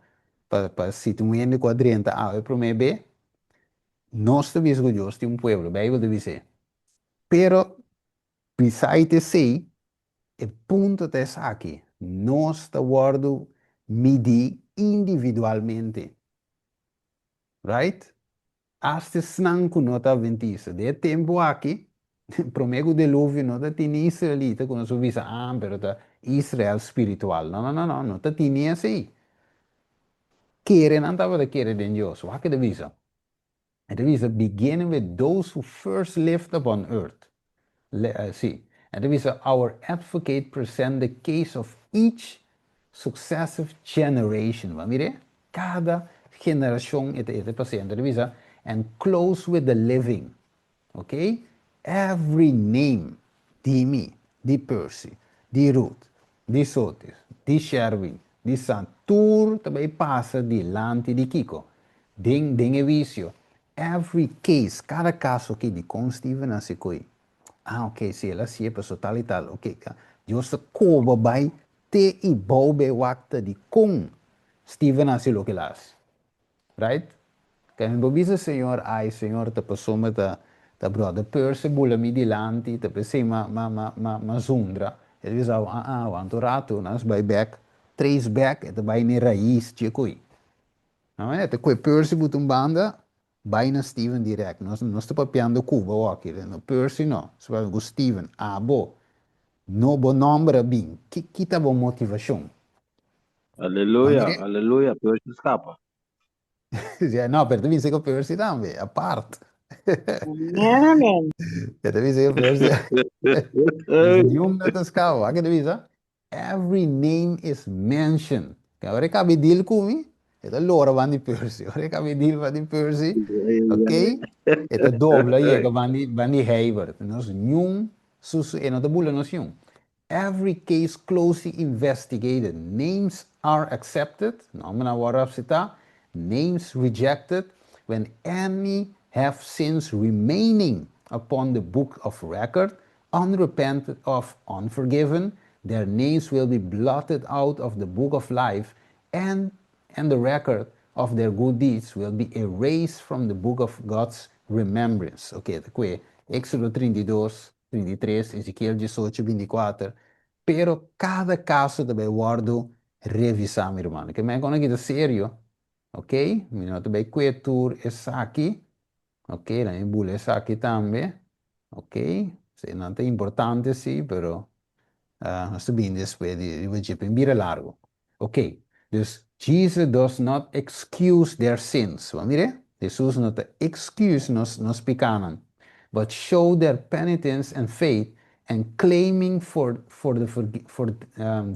pa si tin un hende ku a drenta awe promé be, nos ta bisa ku Dios tin un pueblo, Beibel ta bis'é. Pero beside esei, e punto ta esaki, nos ta wòrdu midí individualmente. Right? Asta esnan ku no ta adventista. Den e tempu aki, promé ku deluvio no ta tin ni israelita ku nos por bisa, ah, pero ta Israel spiritual. No, no, no, no, no ta tin ni esei. Kere nan tabata kere den Dios. Wak e ta bisa. E ta bisa, beginning with those who first lived upon earth. Sí. E ta bisa, our advocate present the case of each successive generation. Bo mira? Kada generashon e ta e ta presente. E ta bisa, and close with the living. Ok? Every name di mi, di Percy, di Ruth, di Sotis, di Sherwin, di San, tur ta bai pasa dilanti di kiko? Den den e wisio. Every case, kada kaso ki di kon Steven a hasi koi. Ah, ok, si el a hasié paso tal i tal, ok. Dios ta koba bai te i bou be wak ta di kon Steven a hasi loke el a hasi. Right? Ke mi por bisa Señor, ay Señor ta pasobra ta ta brother Percy bula mi dilanti, ta p'esei ma ma ma ma ma zundra. E ta bisa, ah ah, wanta un ratu, nos bai bek, trace back, e ta bai n'e rais dje koi. E ta kue Percy buta un banda, bai na Steven direct. Nos nos ta papiando ku bo awor aki, no Percy no, nos ta papiando ku Steven, abo, no bo nomber a bin, ki ki ta bo motivashon? Aleluya, aleluya, Percy skapa. Ja, no, pero ta bisa ku Percy tambe, apart. Amen, amen. E ta bisa ku Percy. Niun no ta skapa. Wak e ta bisa? Every name is mentioned. Ke ora e kabe deal ku mi, e ta lora ban di Percy. Ora e kabe deal ban di Percy, ok, e ta dobla yega ban di, ban di Heibert. Nos niun su, su, e no ta bula nos niun. Every case closely investigated, names are accepted, nòmbernan a wòrdu aseptá, names rejected, when any have sins remaining upon the book of record, unrepented of, unforgiven, their names will be blotted out of the book of life and and the record of their good deeds will be erased from the book of God's remembrance. Ok, ta kue Éxodo 32, 33, Ezekiel 18, 24. Pero kada kaso ta bai wòrdu revisá, mi ruman. Ke men kon aki ta serio, ok? Mi no ta bai kue tur esaki, ok? Laat mi bula esaki tambe, ok? Nan ta importante si, pero nos ta bini despues di riba dje, pero bira largu. Ok, dus Jesus does not excuse their sins. Bo mira? Jesus no ta excuse nos nos pikánan, but show their penitence and faith and claiming for for the for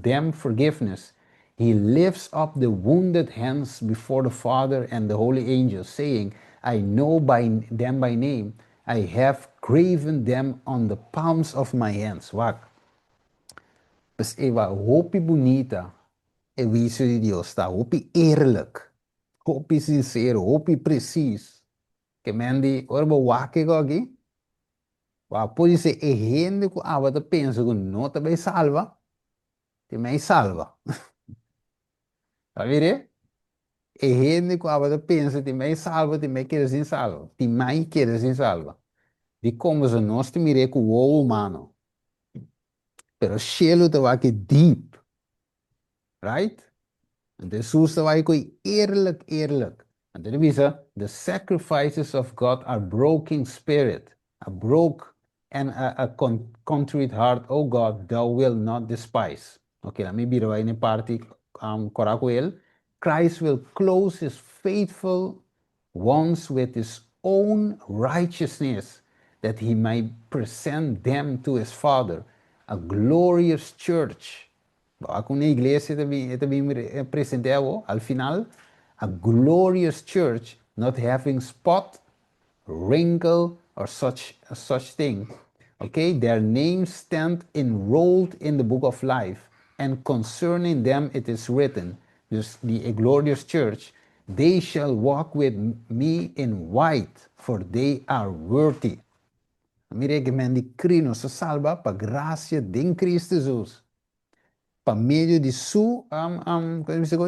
them forgiveness, he lifts up the wounded hands before the Father and the holy angels, saying, I know by them by name, I have graven them on the palms of my hands. Wak. Pues Eva, hopi bunita e huisio di Dios ta, hopi eerlijk, hopi sincero, hopi precies. Ke men di, ora bo wak e aki, bo a pudi ser e hende ku aba ta pensa ku no ta bai salba, te mei salba. Ta mira? E hende ku aba ta pensa tin mei salba, tin mei keda sin salba, tin mei keda sin salba. Dikon? Pasobra nos ta mir'é ku wowo humano. Pero shelu ta wak deep. Right? Anto Hesus ta wak koe eerlijk, eerlijk. Anto e bisa, the sacrifices of God are broken spirit, a broke and a, a contrite heart, O God, thou wilt not despise. Ok, laat mi bira bai na e parti kora ku el. Christ will close his faithful ones with his own righteousness, that he may present them to his Father, a glorious church. Bo ku na iglesia ta bin, ta bin presentá awo, al final, a glorious church, not having spot, wrinkle, or such thing. Okay, their names stand enrolled in the book of life. And concerning them it is written, dus di e glorious church, they shall walk with me in white, for they are worthy. Mira e men di kri nos a salba pa grasia den Cristo Jesus, pa medio di su, um,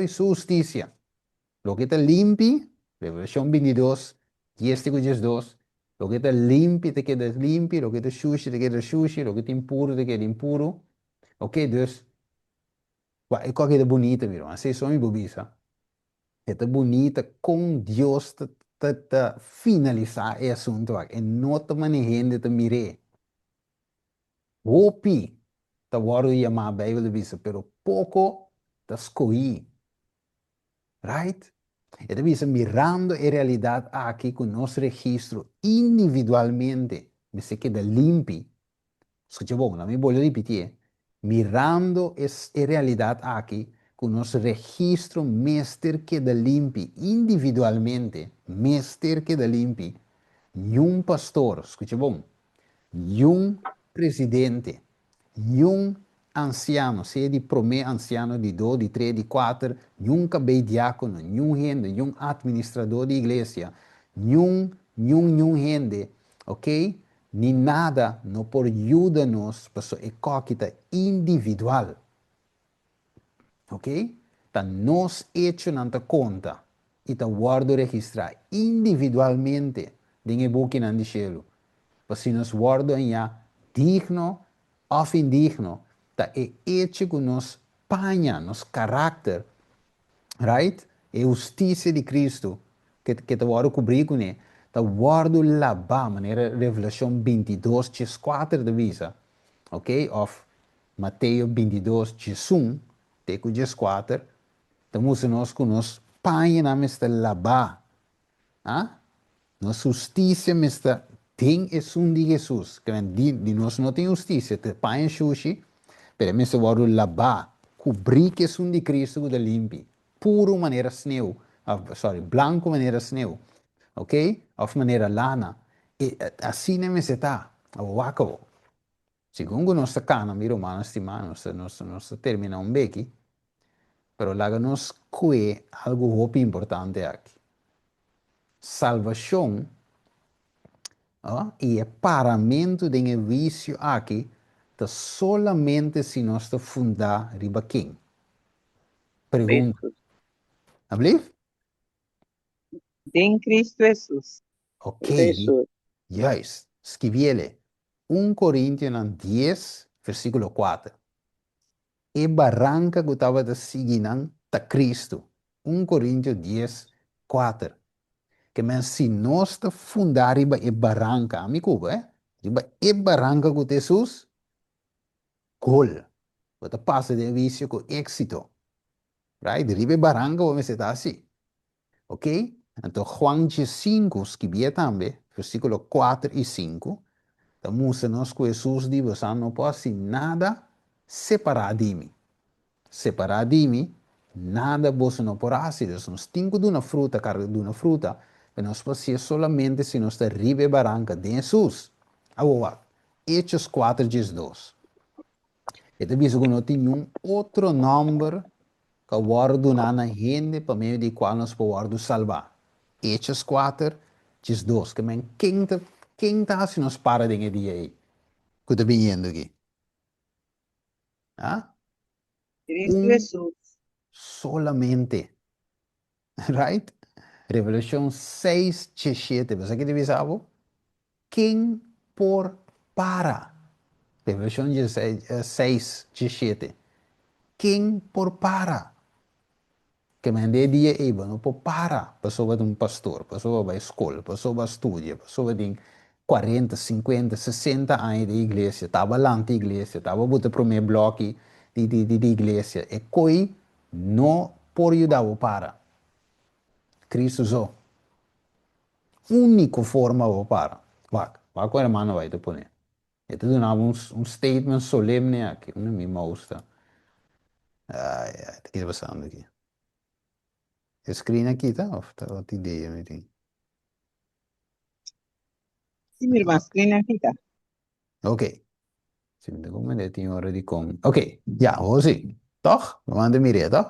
su hustisia. Loke ta limpi, Revelashon 22, 10 te ku 12, loke ta limpi ta keda limpi, loke ta shushi ta keda shushi, loke ta impuru ta keda impuru. Ok, dus, wak e kos ta bunita mi ruman, esei so mi por bisa. E ta bunita kon Dios ta ta ta finalisá e asuntu aki, e no ta manera hende ta mir'é. Hopi ta wòrdu yamá, Beibel ta bisa, pero poko ta skohí. Right? E ta bisa mirando e realidat aki ku nos registro individualmente mester keda limpi. Skucha bon, laat mi bolbe ripitié, mirando e e realidat aki ku nos registro mester keda limpi individualmente, mester keda limpi, niun pastor, skucha bon, niun presidente, Niun ansiano, sea di promé ansiano, di do, di tre, di kuater, niun kabei diákono, niun hende, niun atministradó di iglesia, niun, niun, niun hende, oké, ni nada no por yuda nos paso e kòki ta individual. Ok? Ta nos echonan ta konta i ta wòrdu registrá individualmente den e bukinan di shelu. Pa si nos wòrdu hañá digno òf indigno, ta e echo ku nos paña, nos karakter, right, e hustisia di Kristu ke ta wòrdu kubrí kuné, ta wòrdu labá, manera Revelashon 22 dieskuater ta bisa, ok, òf Mateo 22, 11 te ku 14, ta mustra nos ku nos pañanan mester labá, a? Nos hustisia mester den esun di Hesus. Ke men di, di nos no tin hustisia, ta paña shushi, pero e mester wòrdu labá, kubrí ku esun di Kristu ku ta limpi, puru manera sneu, òf, sorry, blanku manera sneu, ok, òf manera lana. E, asina e mester ta. Awor wak awor. Segun ku nos ta kana, mi rumannan stimá, nos ta, nos ta, nos ta terminá un beki, pero laga nos kue algu hopi importante aki. Salvashon, oh, i e paramentu den e huisio aki ta solamente si nos ta fundá riba ken? Pregunta. Hesus. Ablief? Den Cristo Hesus. Ok, Hesus. juist. Skibiele. Un Korintionan dies, versíkulo kuater. E baranka ku tabata sigui nan ta Kristu. Un Korintio dies, kuater. Ke men si nos ta fundá riba e baranka, ami ku bo, eh, riba e baranka ku ta Hesus, gol. Bo ta pasa den wisio ku éksito. Right? Riba e baranka bo mester ta hasi. Ok? Anto Juan 15 skibié tambe, versíkulo 4 i 5, ta mustra nos ku Hesus di, Bosan no por hasi nada separá di mi. Separá di mi, nada boso no por hasi. Dus nos tin ku duna fruta, karga duna fruta, pero nos por hasié solamente si nos ta riba e baranka den Hesus. Awor wak, Hechos 4 diesdos. E ta bisa ku no tin niun otro nòmber ku a wòrdu duná na hende pa medio di kual nos por wòrdu salbá. Hechos kuater, 12. Ke men, ken ta, ken ta hasi nos para den e dia ei ku ta biniendo aki? Ha? Cristo Un Hesus. solamente. Right? Revelashon seis, 17. Bo sa ki ta bisa bo? Ken por para? Revelashon 6, 17. Ken por para? Ke mende e dia ei bo no por para pasobra ta un pastor, pasobra bai skol, pasobra a studia, pasobra tin 40, 50, 60 aña den iglesia, taba lanta iglesia, taba buta prome bloki di di di iglesia. E koi no por yuda bo para. Cristo so. Úniko forma bo para. Wak, wak ku hermano bai ta pone. E ta duna bo un statement solemne aki. Unda mi mouse ta? Ai, ai, ta kita pasando aki? E screen a kita of ta otro idea mi tin? Si, mi hermano, screen a kita. Ok. Si mi ta comprende tin ora di con. Ok, ya, awor si. Tòg? Bo manda mir'é, tòg?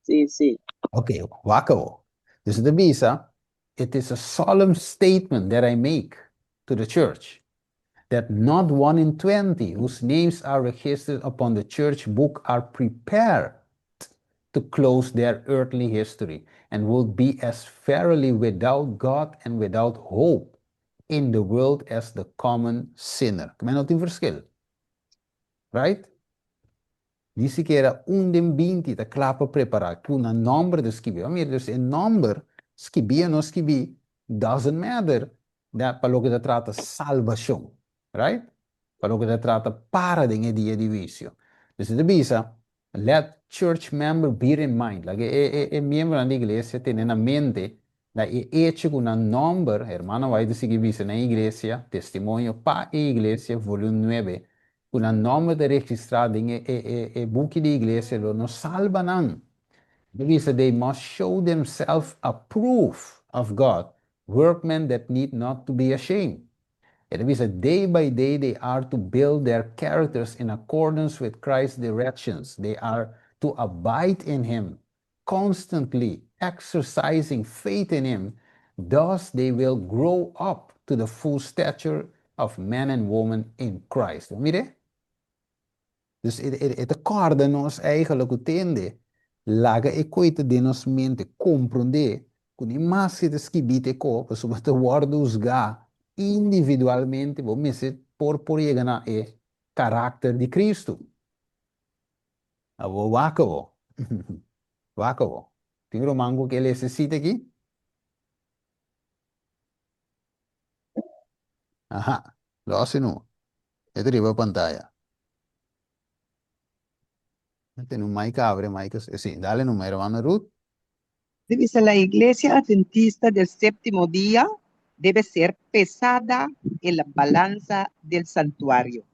Sí, sí. Ok, wak awor. Dus e ta bisa, It is a solemn statement that I make to the church, that not one in 20 whose names are registered upon the church book are prepared to close their earthly history and will be as verily without God and without hope in the world as the common sinner. Ke men no tin verschil. Right? Ni sikiera un den 20 ta kla pa prepará ku nan nòmber ta skibí. Bo a mira, dus e nòmber, skibí o no skibí, doesn't matter pa loke ta trata salbashon. Right? Pa loke ta trata para den e dia di huisio. Dus e ta bisa, Let church member bear in mind, laga e e miembronan di iglesia tene na mente na e echo ku nan nòmber, Hermana White ta sigui bisa na e iglesia, Testimonio pa e Iglesia, volume nuebe, ku nan nòmber ta registrá den e e e buki di iglesia lo no salba nan. E ta bisa, They must show themselves approved of God, workmen that need not to be ashamed. E ta bisa, Day by day they are to build their characters in accordance with Christ's directions. They are to abide in Him, constantly exercising faith in Him, thus they will grow up to the full stature of man and woman in Christ. Bo mira? Dus e ta kòrda nos eigenlijk ku tende, laga e koe ta den nos mente, komprondé ku ni maske ta skibí te ko, pasobra ta wòrdu husgá individualmente, bo mester por por yega na e karakter di Kristu. Abo wak abo. Wak abo. Tin ruman ku ke lesa e sita aki? Aha, lo hasi nu. E ta riba pantaya. Tene un mic abre, mic sí, dale numa, hermana Ruth. Dice, La Iglesia Adventista del Séptimo Día debe ser pesada en la balanza del santuario.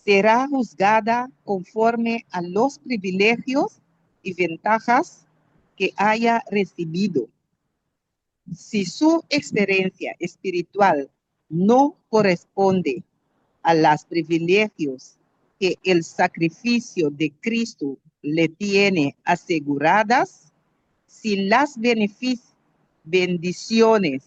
Será juzgada conforme a los privilegios y ventajas que haya recibido. Si su experiencia espiritual no corresponde a las privilegios que el sacrificio de Cristo le tiene aseguradas, si las bendiciones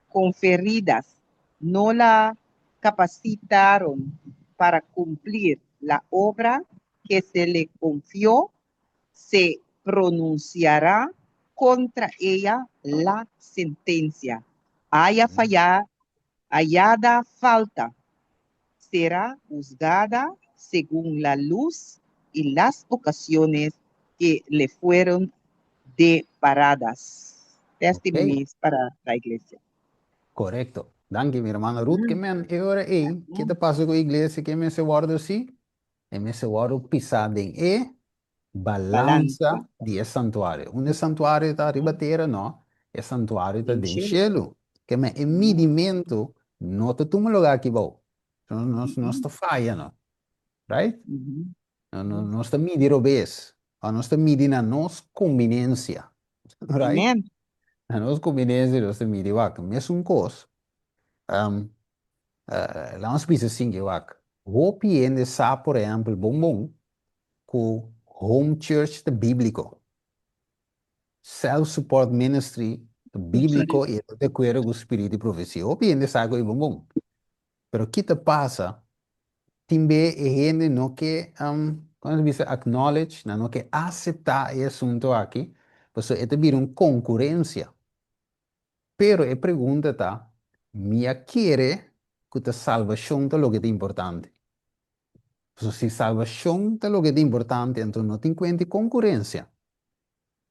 conferidas no la capacitaron para cumplir la obra que se le confió, se pronunciará contra ella la sentencia. Haya fallado, hallada falta, será juzgada según la luz y las ocasiones que le fueron deparadas. Testimonies para la iglesia. Korekto. Danki, mi hermana Ruth. Ke men e ora ei, ke ta pasa ku iglesia ke mester wòrdu si? E mester wòrdu pisá den e balansa di e santuario. Unda e santuario ta? Riba tera? No, e santuario ta den shelu. Ke men e midimentu no ta tuma lugá aki bou. Nos nos ta faya no. Right? Nos ta midi robes. Òf nos ta midi na nos kumbinensia. Right? Na nos kumbinensia nos ta midi. Wak, mesun kos. Laat nos bisa sinke wak, hopi hende sa por ehempel bon bon ku home church ta bíbliko, self support ministry ta bíbliko i e ta di akuerdo ku spiritu di profesia. Hopi hende sa ku e bon bon. Pero ki ta pasa, tin be e hende no ke, kon ta bisa, acknowledge, nan no ke aseptá e asuntu aki, pasobra e ta bira un konkurensia. Pero e pregunta ta, Mi a kere ku ta salbashon ta loke ta importante? Pasobra si salbashon ta loke ta importante, anto no tin kuenta di konkurensia,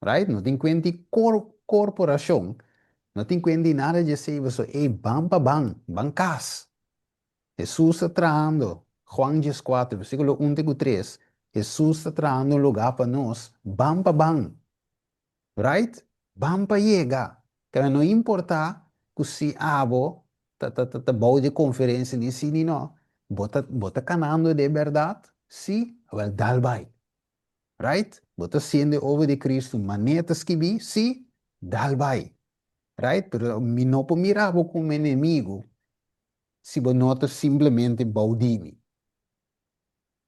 right? No tin kuenta di korporashon, no tin kuenta di nada di esei, pasobra ei ban pa ban, ban kas. Hesus ta trahando, Juan dieskuater, versíkulo un te ku tres, Hesus ta trahando un lugá pa nos, ban pa ban. Right? Ban pa yega. Keda no importa ku si abo ta ta ta bou di konferensia ni si ni no, bo ta bo ta kanando den bèrdat? Si? Awèl dal bai. Right? Bo ta siendo e obra di Kristu manera ta skibí? Si? Dal bai. Right? Pero mi no por mira bo komo enemigu si bo no ta simplemente bou di mi.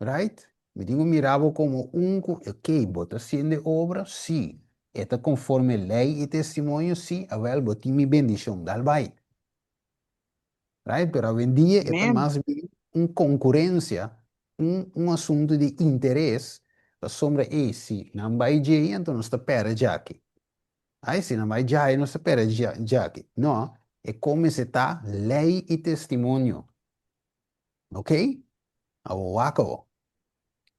Right? Mi tin ku mira bo komo un ku, ok, bo ta hasiendo e obra? Sí. E ta konforme lei i testimonio? Sí. Awèl, bo tin mi bendishon. Dal bai. Right? Pero awendia e ta Amen. mas bien un konkurensia, un un asuntu di interes, pasobra ey, si nan bai djei, anto nos ta pèrdè djaki. Ai, si nan bai djai, nos ta pèrdè djaki. No, e kon mester ta lei i testimonio. Ok? Awor wak awor.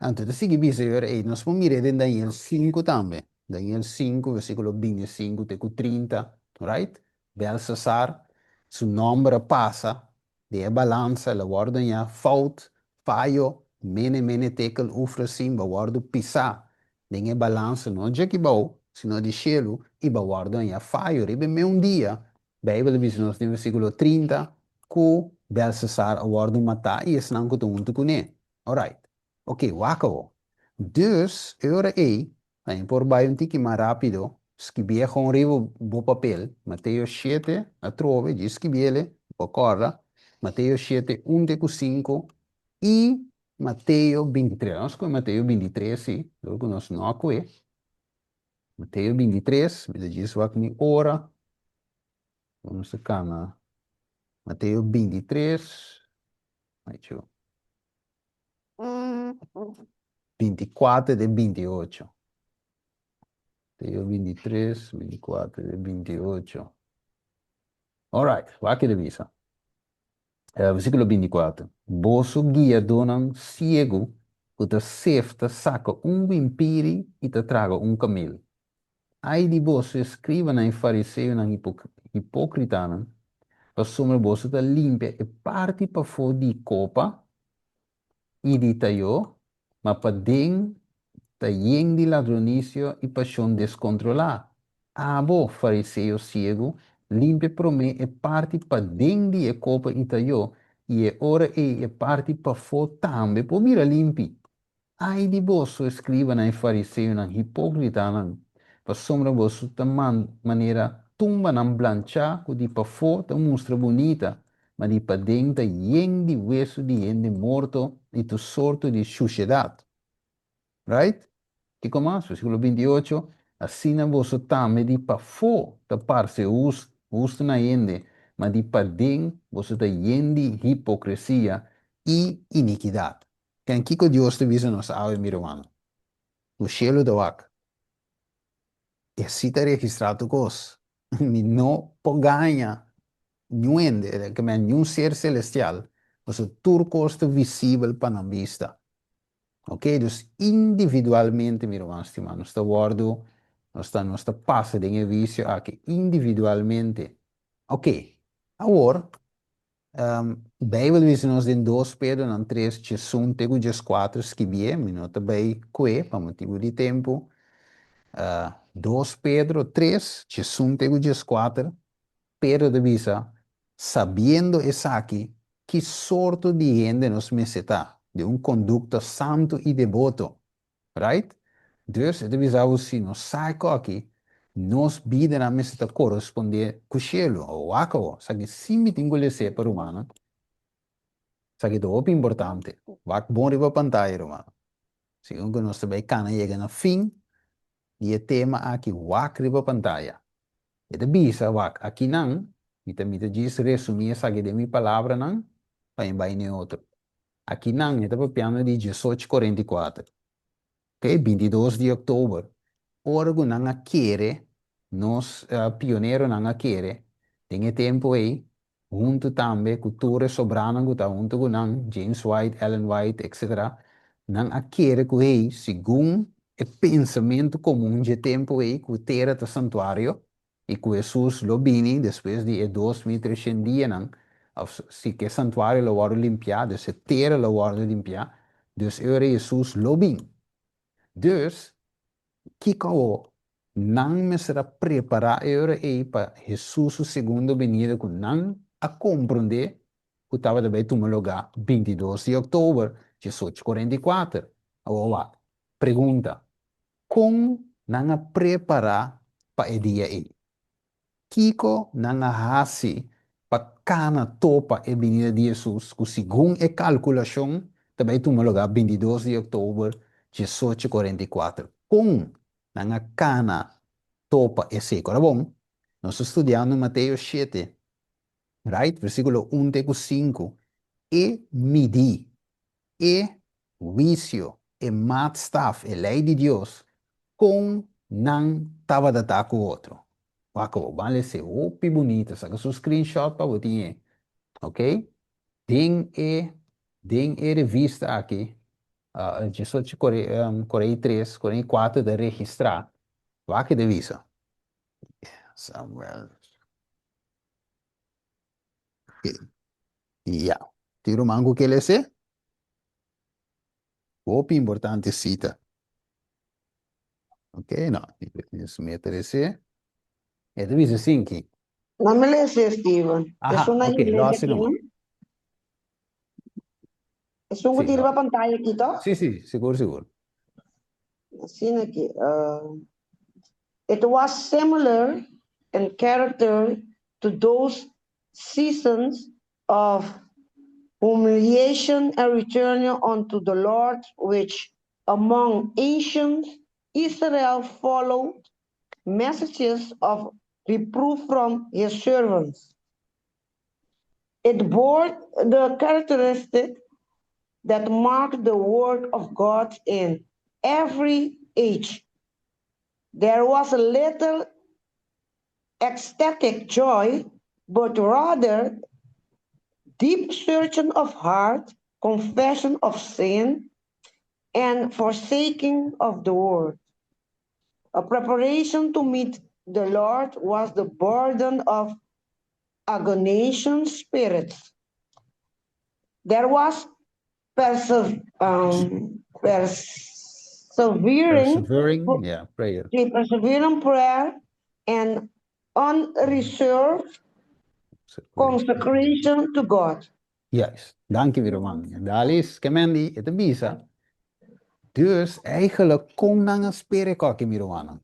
Anto ta sigui bisa yor ei, nos por mir'é den Daniel sinku tambe. Daniel sinku, versíkulo 25 te ku 30, right? Belsasar, su nòmber a pasa den e balansa, el a wòrdu hañá fout, fayo, mene mene tekel ufrasin, bo a wòrdu pisá den e balansa, no djaki bou, sino di shelu, i bo a wòrdu hañá fayo riba e meun dia Beibel ta bisa nos den versíkulo 30 ku Belsasar a wòrdu matá i esnan ku ta huntu kuné. Orait. Oké, wak awo. Dus, e ora ei, pa mi por bai un tiki mas rápido, skibié gewoon riba bo papel, Mateo shete, atrobe, djis skibiéle, bo kòrda, Mateo shete, un te ku sinku, i Mateo 23. Nos kohe Mateo 23 sí, dor ku nos no a kohe. Mateo 23, mi ta djis wak mi ora. Nos ta kana Mateo 23, ai chu. 24 te 28. Mateo 23, 24 te 28. Alright, wak e ta bisa. Versíkulo 24, Boso guiadónan siegu ku ta sefta saka un wimpiri i ta traga un kamel. Ai di boso, eskribanan i fariseonan hipókritanan, pasobra boso ta limpia e parti pafó di kopa i di tayó, ma paden ta yen di ladronisio i pashon deskontrolá. Abo, fariseo siegu, limpia promé e parti paden di e kopa i tayó, i e ora ei e parti pafó tambe por bira limpi. Ai di boso, eskribanan i fariseonan, hipókritanan! Pasobra boso ta manera tumbanan blanchá ku di pafó ta mustra bunita, ma di paden ta yen di wesu di hende morto i tur sorto di shushedat. Right? Kiko mas? Versíkulo 28, Asina boso tambe di pafó ta parse hustu na hende, ma di paden boso ta yen di hipokresia i inikidat. Ken kiko Dios ta bisa nos awe, mi rumannan? Ku shelu ta wak. E si ta registrá tur kos. Mi no por gaña niun hende, ke men niun ser selestial, pasobra tur kos ta visibel pa nan bista. Ok, dus individualmente, mi ruman stimá, nos ta wòrdu, nos ta, nos ta pasa den e huisio aki individualmente. Ok, awor, Beibel bisa nos den dos Pedronan tres djesun te ku djeskuater skibié, mi no ta bai kue pa motibu di tempu. Dos Pedro tres djesun te ku djeskuater, Pedro ta bisa, Sabiendo esaki, ki sorto di hende nos mester ta, di un kondukta santu i deboto, Right? Dus e ta bisa bo si nos sa e koki, nos bidanan mester ta korespondé ku shelu. Wak awo, esaki si mi tin ku les'é pa rumannan. Esaki ta hopi importante. Wak bon riba pantaya, rumannan. Segun ku nos ta bai kana yega na fin di e tema aki, wak riba pantaya. E ta bisa, wak, akinan, mi ta mi ta djis resumí esaki den mi palabranan pa mi bai n'e otro. Akinan e ta papiando di diesocho korenta i kuater, ok, 22 di òktober, ora ku nan a kere, nos pioneronan a kere den e tempu ei, huntu tambe ku tur e sobranan ku ta huntu ku nan, James White, Ellen White, etcetera, nan a kere ku ei, segun e pensamentu komun dje tempu ei, ku tera ta santuario, i ku Hesus lo bini despues di e 2300 dianan, òf si ku e santuario lo wòrdu limpiá, dus e tera lo wòrdu limpiá, dus e ora Hesus lo bin. Dus, kiko awor? Nan mester a prepará e ora ei pa Hesus su segundo benida ku nan a komprondé ku tabata bai tuma lugá 22 di òktober 1844. Awor wak, pregunta, Kon nan a prepará pa e dia ei? Kiko nan a hasi pa kana topa e binida di Hesus ku segun e kalkulashon ta ta bai tuma lugá 22 di òktober 1844. Kon nan a kana topa esei? Ora bon, nos ta studiando Mateo 7, right? Versíkulo 1 te ku 5. E midí, e huisio, e maatstaf, e lei di Dios, kon nan tabata ta ku otro. Wak bo, ban lesa e hopi bunita, saka su screenshot pa bo tin e, ok? Den e, den e revista aki, 18 43, 44 ta registrá, wak e ta bisa. Samuel. Ya. Tin ruman ku ke lese? Hopi importante sita. Ok, no. Nos mete ese. E ta bisa sinki. No me lese, Steven. Aha, Esun na ok, iglesia losi aki, numa. no? Esun ku Sí, tin lo. riba pantaya aki, toch? Sí, sí, sigur, sigur. Asina aki. It was similar in character to those seasons of humiliation and returning unto the Lord which among ancient Israel followed messages of reproof from his servants. It bore the characteristic that marked the work of God in every age. There was little ecstatic joy, but rather deep searching of heart, confession of sin, and forsaking of the world. A preparation to meet the Lord was the burden of agonizing spirits. There was persevering, Persevering, yeah, prayer. Persevering prayer and unreserved consecration to God. Juist. Danki, ruman. Dalis, kemendi, e ta bisa. Dus eigenlijk kon nan a spera koki, mi rumannan.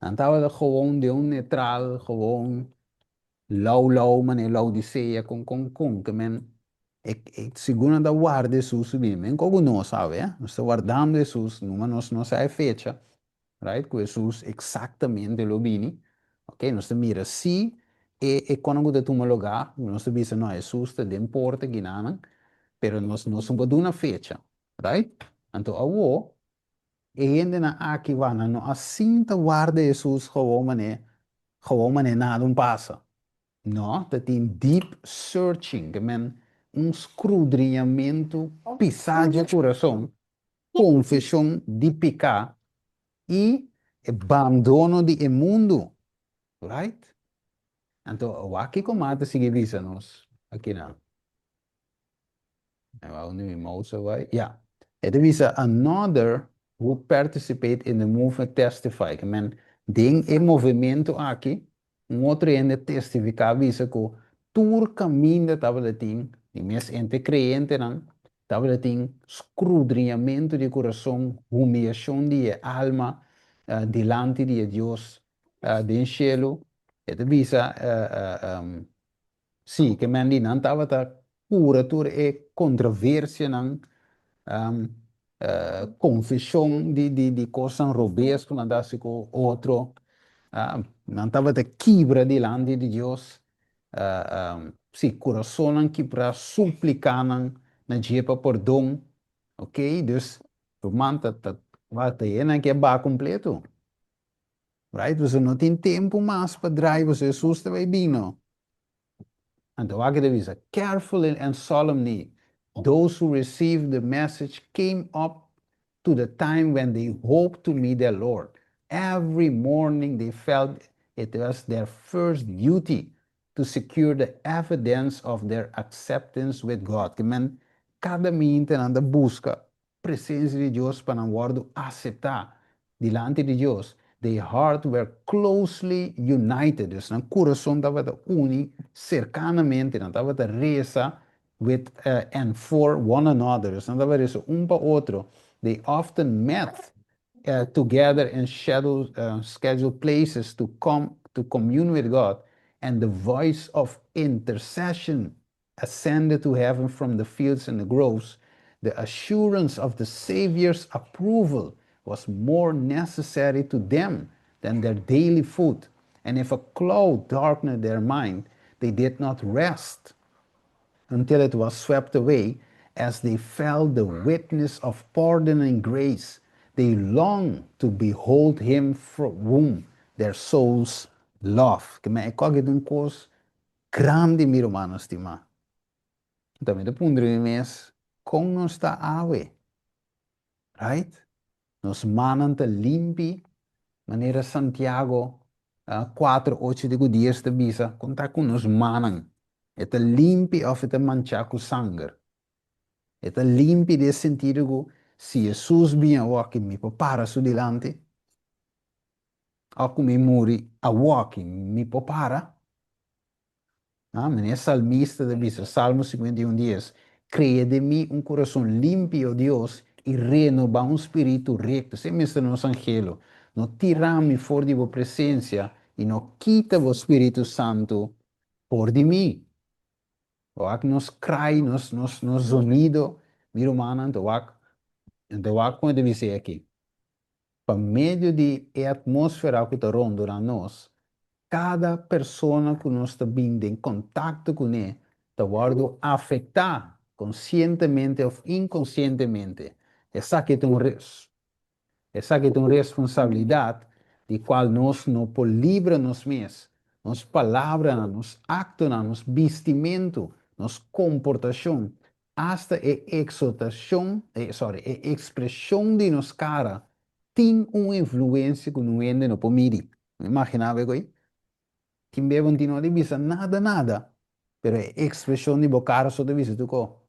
Nan tabata gewoon di un neutral, gewoon lauw lauw, manera Laodicea, kon kon kon, ke men e segun nan ta warda Hesus su bini. Men koku nos sabe, eh? Nos ta wardando Hesus, numa nos no sa e fecha, right, ku Hesus eksaktamente lo bini. Ok, nos ta mira si e e konan ku ta tuma lugá, nos ta bisa no, Hesus ta den porta kinanan, pero nos nos no por duna fecha, right? Anto awo, E hendenan aki wak nan no a sinta warda Hesus gewoon manera gewoon manera nada un pasa. No, ta tin deep searching, ke men un skrudriñamentu pisá dje kurason, konfeshon di piká i e bandono di e mundu. Right? Anto wak kiko Marta sigui bisa nos akinan. Unda mi mouse a bai? Ya. E ta bisa another who participate in the movement testify. Ke men den e movementu aki, un otro hende testifiká bisa ku tur kaminda tabata tin, di mes entre kreyentenan, tabata tin skrudriñamentu di kurason, humiashon di e alma dilanti di e Dios den shelu. E ta bisa. Sí, ke men di nan tabata kura tur e kontroversianan, konfeshon di kosnan robes ku nan ta hasi ku otro. Nan tabata kibra dilanti di Dios. Sí, kurasonnan kibrá, supliká nan na dje pa pordon. Oke, dus ruman ta ta ta yena ke a baha kompleto. Right? Pasobra no tin tempu mas pa drai, pasobra Hesus ta bai bin no. Anto wak e ta bisa, Carefully and solemnly, those who received the message came up to the time when they hoped to meet their Lord. Every morning they felt it was their first duty to secure the evidence of their acceptance with God. Ke men kada minta nan ta buska presensia di Dios pa nan wòrdu aseptá dilanti di Dios, their heart were closely united, dus nan kurason tabata uni serkanamente, nan tabata resa with and for one another, dus nan tabata resa un pa otro, they often met together in scheduled places to come to commune with God, and the voice of intercession ascended to heaven from the fields and the groves. The assurance of the Savior's approval was more necessary to them than their daily food, and if a cloud darkened their mind, they did not rest until it was swept away as they felt the witness of pardoning grace. They longed to behold him whom their souls love. Ke men e kòke ta un kos grandi, mi rumannan stimá. Tambe ta puntra mi mes, kon nos ta awe? Right? Nos mannan ta limpi, manera Santiago 4, 8 te ku 10 ta bisa, kon ta ku nos mannan? E ta limpi òf e ta manchá ku sanger? E ta limpi den e sentido ku si Hesus bini awoki mi por para su dilanti? Òf ku mi muri awoki mi por para? Amen. E salmista ta bisa, Salmo 51, 10, Crea den mi un curason limpi, o Dios, i renoba un spiritu recto. Esei mester nos anhelo. No tira mi for di bo presencia i no kita bo spiritu santu for di mi. Wak nos cry, nos, nos, nos zonido, mi rumannan, ta wak, ta wak con e ta bisa aki. Pa medio di e atmósfera ku ta rondorá nos, kada persona ku nos ta bin den kontakto kuné ta wòrdu afektá konsientemente òf inkonsientemente. Esaki ta un esaki ta un responsabilidat di kual nos no por libra nos mes. Nos palabranan, nos aktonan, nos bistimentu, nos komportashon Asta e exhortacion, e sorry, e expresion di nos cara tin un influencia cu nun hende no por midi. Bo imagina bo ei? Tin bes bo no tin no di bisa nada nada, pero e expresion di bo cara so ta bisa tur cos.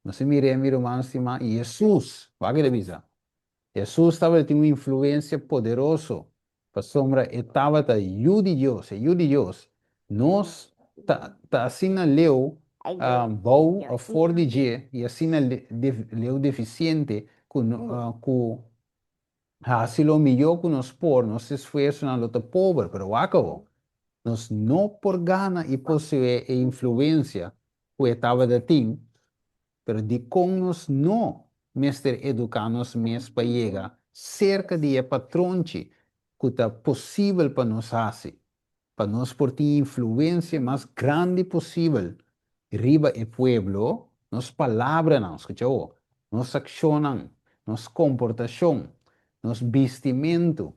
Nos a mira e mi ruman stima y Jesus, wak e ta bisa? Hesus tabatin un influensia poderoso pasobra e tabata Yu di Dios, e Yu di Dios. Nos ta ta asina leu bou òf for di dje i asina leu defisiente ku ku hasi lo mihó ku nos por, nos esfuersonan lo ta pober. Pero wak awor, nos no por gana i poseé e influensia ku e tabata tin. Pero dikon nos no mester eduká nos mes pa yega serka di e patronchi ku ta posibel pa nos hasi, pa nos por tin influensia mas grandi posibel riba e pueblo? Nos palabranan, skucha awor, nos akshonnan, nos komportashon, nos bistimentu,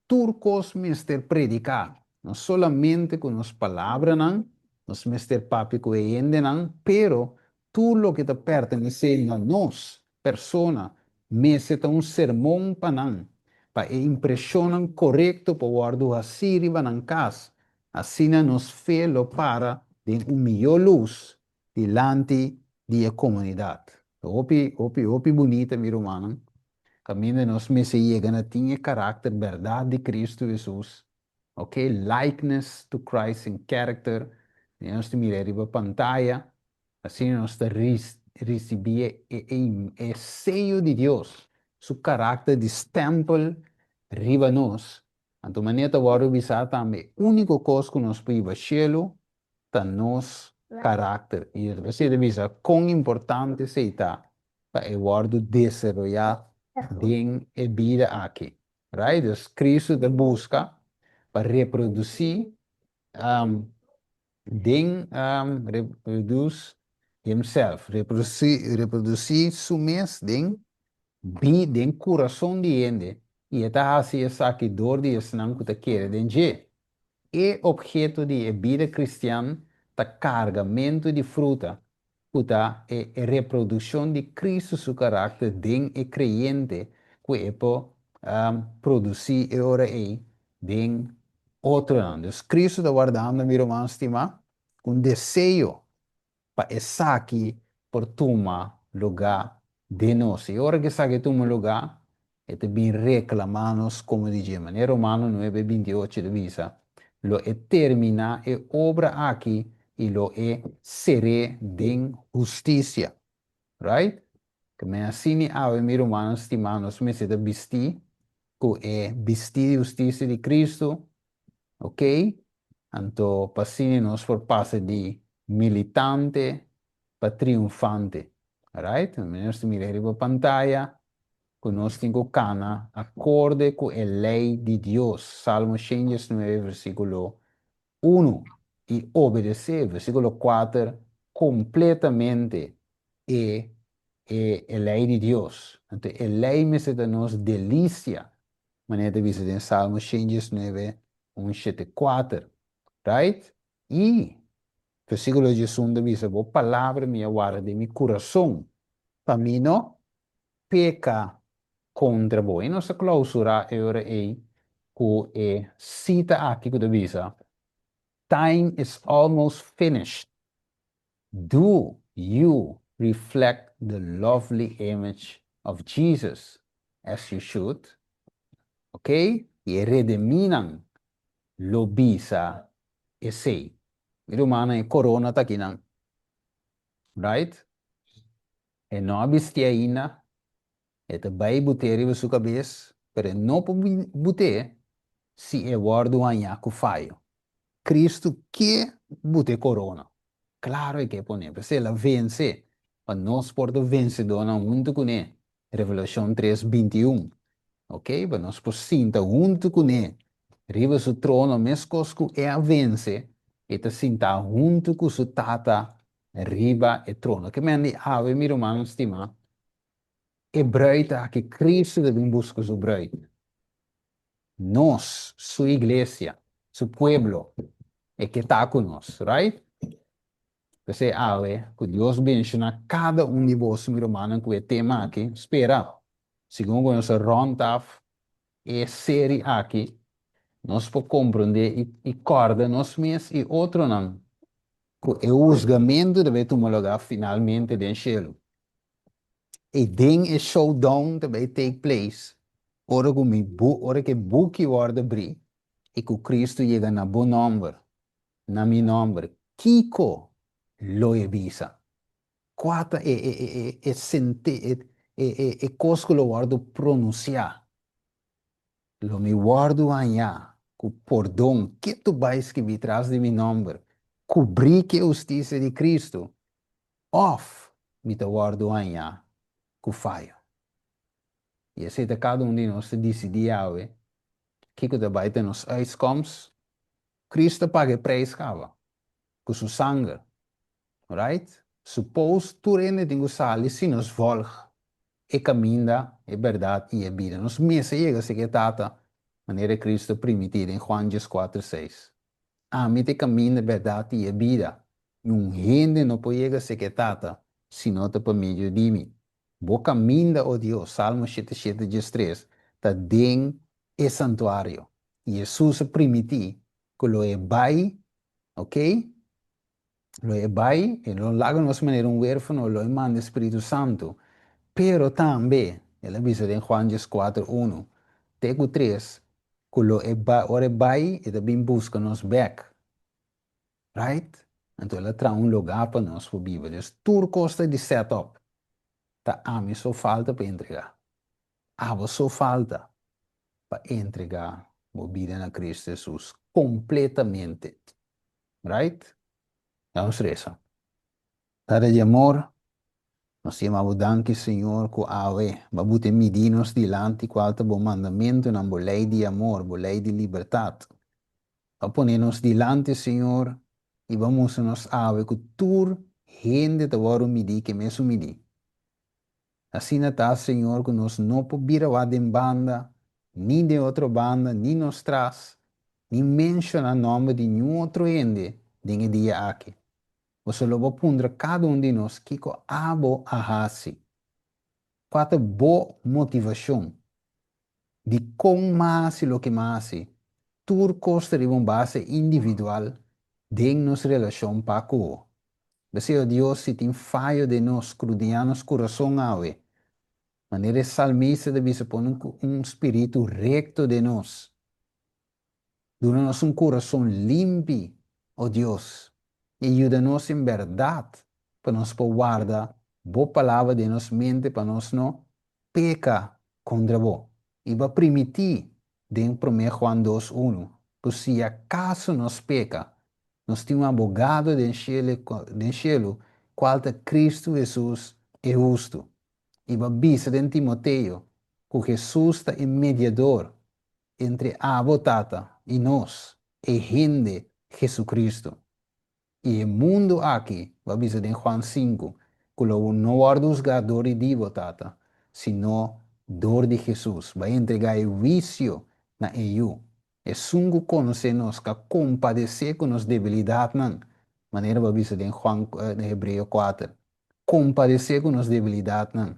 tur kos mester prediká, no solamente ku nos palabranan, nos mester papia ku e hendenan, pero Tur loke ta pertenesé na nos persona mester ta un sermon pa nan, pa e impreshonnan korekto por wòrdu hasí riba nan kas, asina nos fe lo para den un mihó lus dilanti di e komunidat. Ta hopi, hopi, hopi bunita, mi rumannan, kaminda nos mester yega na tin e karakter bèrdat di Kristu Hesus, ok, likeness to Christ in character, nos ta mira riba pantaya, Asina nos ta risibí e seyo di Dios, su karakter di stèmpel riba nos. Anto manera ta wòrdu bisá tambe, e úniko kos ku nos por hiba shelu ta nos karakter. I esei ta bisa kon importante esei ta pa e wòrdu desaroyá den e bida aki. Right? Dus Kristu ta buska pa reprodusí Den reproduce himself, reproduci su mes den bi den curason di hende, y e ta haci esaki door di esnan cu ta kere den dje. E obheto di e bida cristian ta cargamento di fruta, cu ta e reproduccion di Cristo su caracter den e creyente cu e por produci e ora ey den otronan. Dus Cristo ta wardando, mi ruman stimá, cu un deseo pa esaki por tuma lugá den nos. I ora cu esaki tuma lugá, e ta bin reclamá nos como di dje. Manera Romano nuebe 28 ta bisa, Lo e terminá e obra aki i lo e ser'é den husticia. Right? Ke men asina awe, mi rumannan stimá, nos mester ta bistí ku e bistí di hustisia di Kristu, ok? Anto pa asina nos por pasa di militante pa triunfante. Alright? Nos ta mira riba pantaya ku nos tin ku kana akorde ku e lei di Dios, Salmo 119 versíkulo 1, i obedesé, versíkulo 4, kompletamente e e e lei di Dios. Anto e lei mester ta nos delisia, manera ta bisa den Salmo 119, 1, 7, 4. Right? I versíkulo 11 ta bisa, Bo palabra mi a warda den mi kurason, pa mi no peka kontra bo. I nos ta klausurá e ora ei ku e sita aki ku ta bisa, Time is almost finished. Do you reflect the lovely image of Jesus as you should? Ok, i e redemínan lo bisa esei. Mi rumannan, e korona ta akinan. Right? E no a bisti ainda, e ta bai but'é riba su kabes, pero e no por but'é si e wòrdu hañá ku fayo. Kristu ke but'é korona, klaro e ke pon'é, p'esei el a vense, pa nos por ta vensedónan huntu kuné, Revelashon tres, 21. Oke, pa nos por sinta huntu kuné riba su trono meskos ku e a vense, e ta sintá huntu ku su Tata riba e trono. Ke men di awe, mi rumannan stimá, e bruid aki, Cristo ta bin buska su bruid. Nos, su iglesia, su pueblo, e ke ta ku nos, right? P'esei awe, ku Dios benshoná kada un di boso, mi rumannan, ku e tema aki. Spera, segun ku nos a rònt af e seri aki, nos por komprondé i kòrda nos mes i otronan ku e husgamentu ta bai tuma lugá finalmente den shelu. I den e showdown ta bai take place ora ku mi bu ora ku e buki wòrdu abrí i ku Kristu yega na bo nòmber, na mi nòmber, kiko lo e bisa? Kua ta e e e e e sente e e e e kos ku lo wòrdu pronunsiá? Lo mi wòrdu hañá ku pordon ketu bai skibí tras di mi nòmber, kubrí ku e hustisia di Kristu, òf mi ta wòrdu hañá ku fayo? I esei ta kada un di nos ta disidí awe kiko ta bai ta nos uitkomst. Kristu a paga e preis kaba ku su sanger, right? Suppose tur hende tin ku sali si nos vòlg e kaminda, e bèrdat i e bida. Nos mester yega serka e Tata manera e Cristo a primití den Juan dieskuater seis. Ami ta e kaminda, e bèrdat i e bida. Niun hende no por yega serka e Tata si no ta pa medio di mi. Bo kaminda, o Dios, Salmo 77 diestres, ta den e santuario. Hesus a primití ku lo e bai, oke? Lo e bai, e lo laga nos manera un wérfano, lo e manda e Spiritu Santu. Pero tambe, el a bisa den Juan 14, 1 te ku 3, ku lo e bai, ora e bai, e ta bin buska nos bèk. Right? Anto el a traha un lugá pa nos por biba. Dus tur kos ta di set up. Ta ami so falta pa entregá. Abo so falta pa entregá bo bida na Cristo Jesus kompletamente. Right? Nos resa. Tata di amor, nos yama bo danki, Señor, ku awe bo a buta e midí nos dilanti kual ta bo mandamentunan, bo lei di amor, bo lei di libertat. Bo a pone nos dilanti, Señor, i bo a mustra nos awe ku tur hende ta wòrdu midí ku e mesun midí. Asina ta, Señor, ku nos no por bira wak den banda, ni den otro banda, ni nos tras, ni menshoná nòmber di niun otro hende den e dia aki. Boso lo bo puntra kada un di nos kiko abo a hasi. Kua ta bo motivashon? Dikon m'a hasi loke m'a hasi? Tur kos ta riba un base individual den nos relashon pa ku bo. P'esei, o Dios, si tin fayo den nos, skrudiñá nos kurason awe. Manera e salmista ta bisa, pone un spiritu rekto den nos. Duna nos un kurason limpi, o Dios, i yuda nos en bèrdat pa nos por warda Bo Palabra den nos mente pa nos no peka kontra Bo. I Bo a primití den Promé Juan dos unu ku si akaso nos peka, nos tin un abogado den shelu, kual ta Kristu Hesus. e hustu. I bo a bisa den Timoteo ku Hesus ta e mediador entre abo, Tata, i nos, e hende Hesukristu. I e mundu aki, bo a bisa den Juan sinku, ku lo no wòrdu husgá dor di dibo, Tata, sino dor di Hesus. Bo a entregá e huisio na e Yu. Esun ku konosé nos ka kompadesé ku nos debilidatnan, manera bo a bisa den Juan, den Hebreo kuater. Kompadesé ku nos debilidatnan.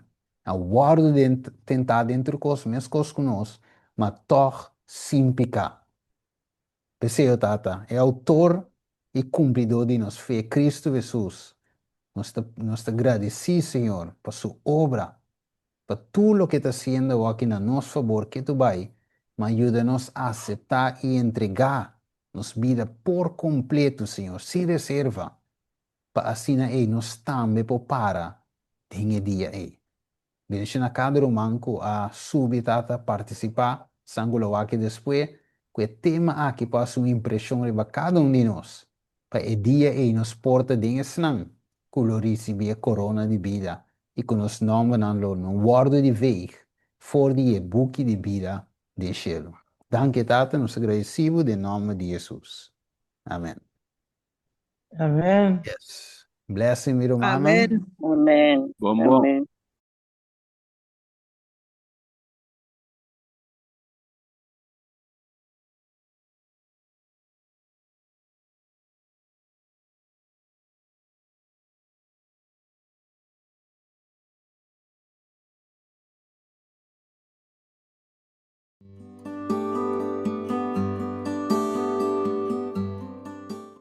A wòrdu den tentá den tur kos meskos ku nos, ma tòg sin piká. P'esei, o Tata, e Outor i Kumplidó di nos fe, Kristu Hesus, nos ta nos ta gradisí, Señor, pa Su obra, pa tur loke E ta hasiendo awoki na nos fabor ketu bai, ma yuda nos aseptá i entregá nos bida por kompletu, Señor, sin reserva, pa asina ei nos tambe por para den e dia ei. Bendiciona cada ruman cu a subi tata participa san cu lo wak despues cu e tema aki por haci un impresion riba cada un di nos pa e dia ei nos por ta den esnan cu lo ricibi e corona di bida y cu nos nombernan lo no wordo di veeg for di e buki di bida den cielo. Danki Tata nos ta gradeci bo den nomber di Jesus. Amen. Amen. Yes. Blessing mi rumannan. Amen. Bon bon. Amen.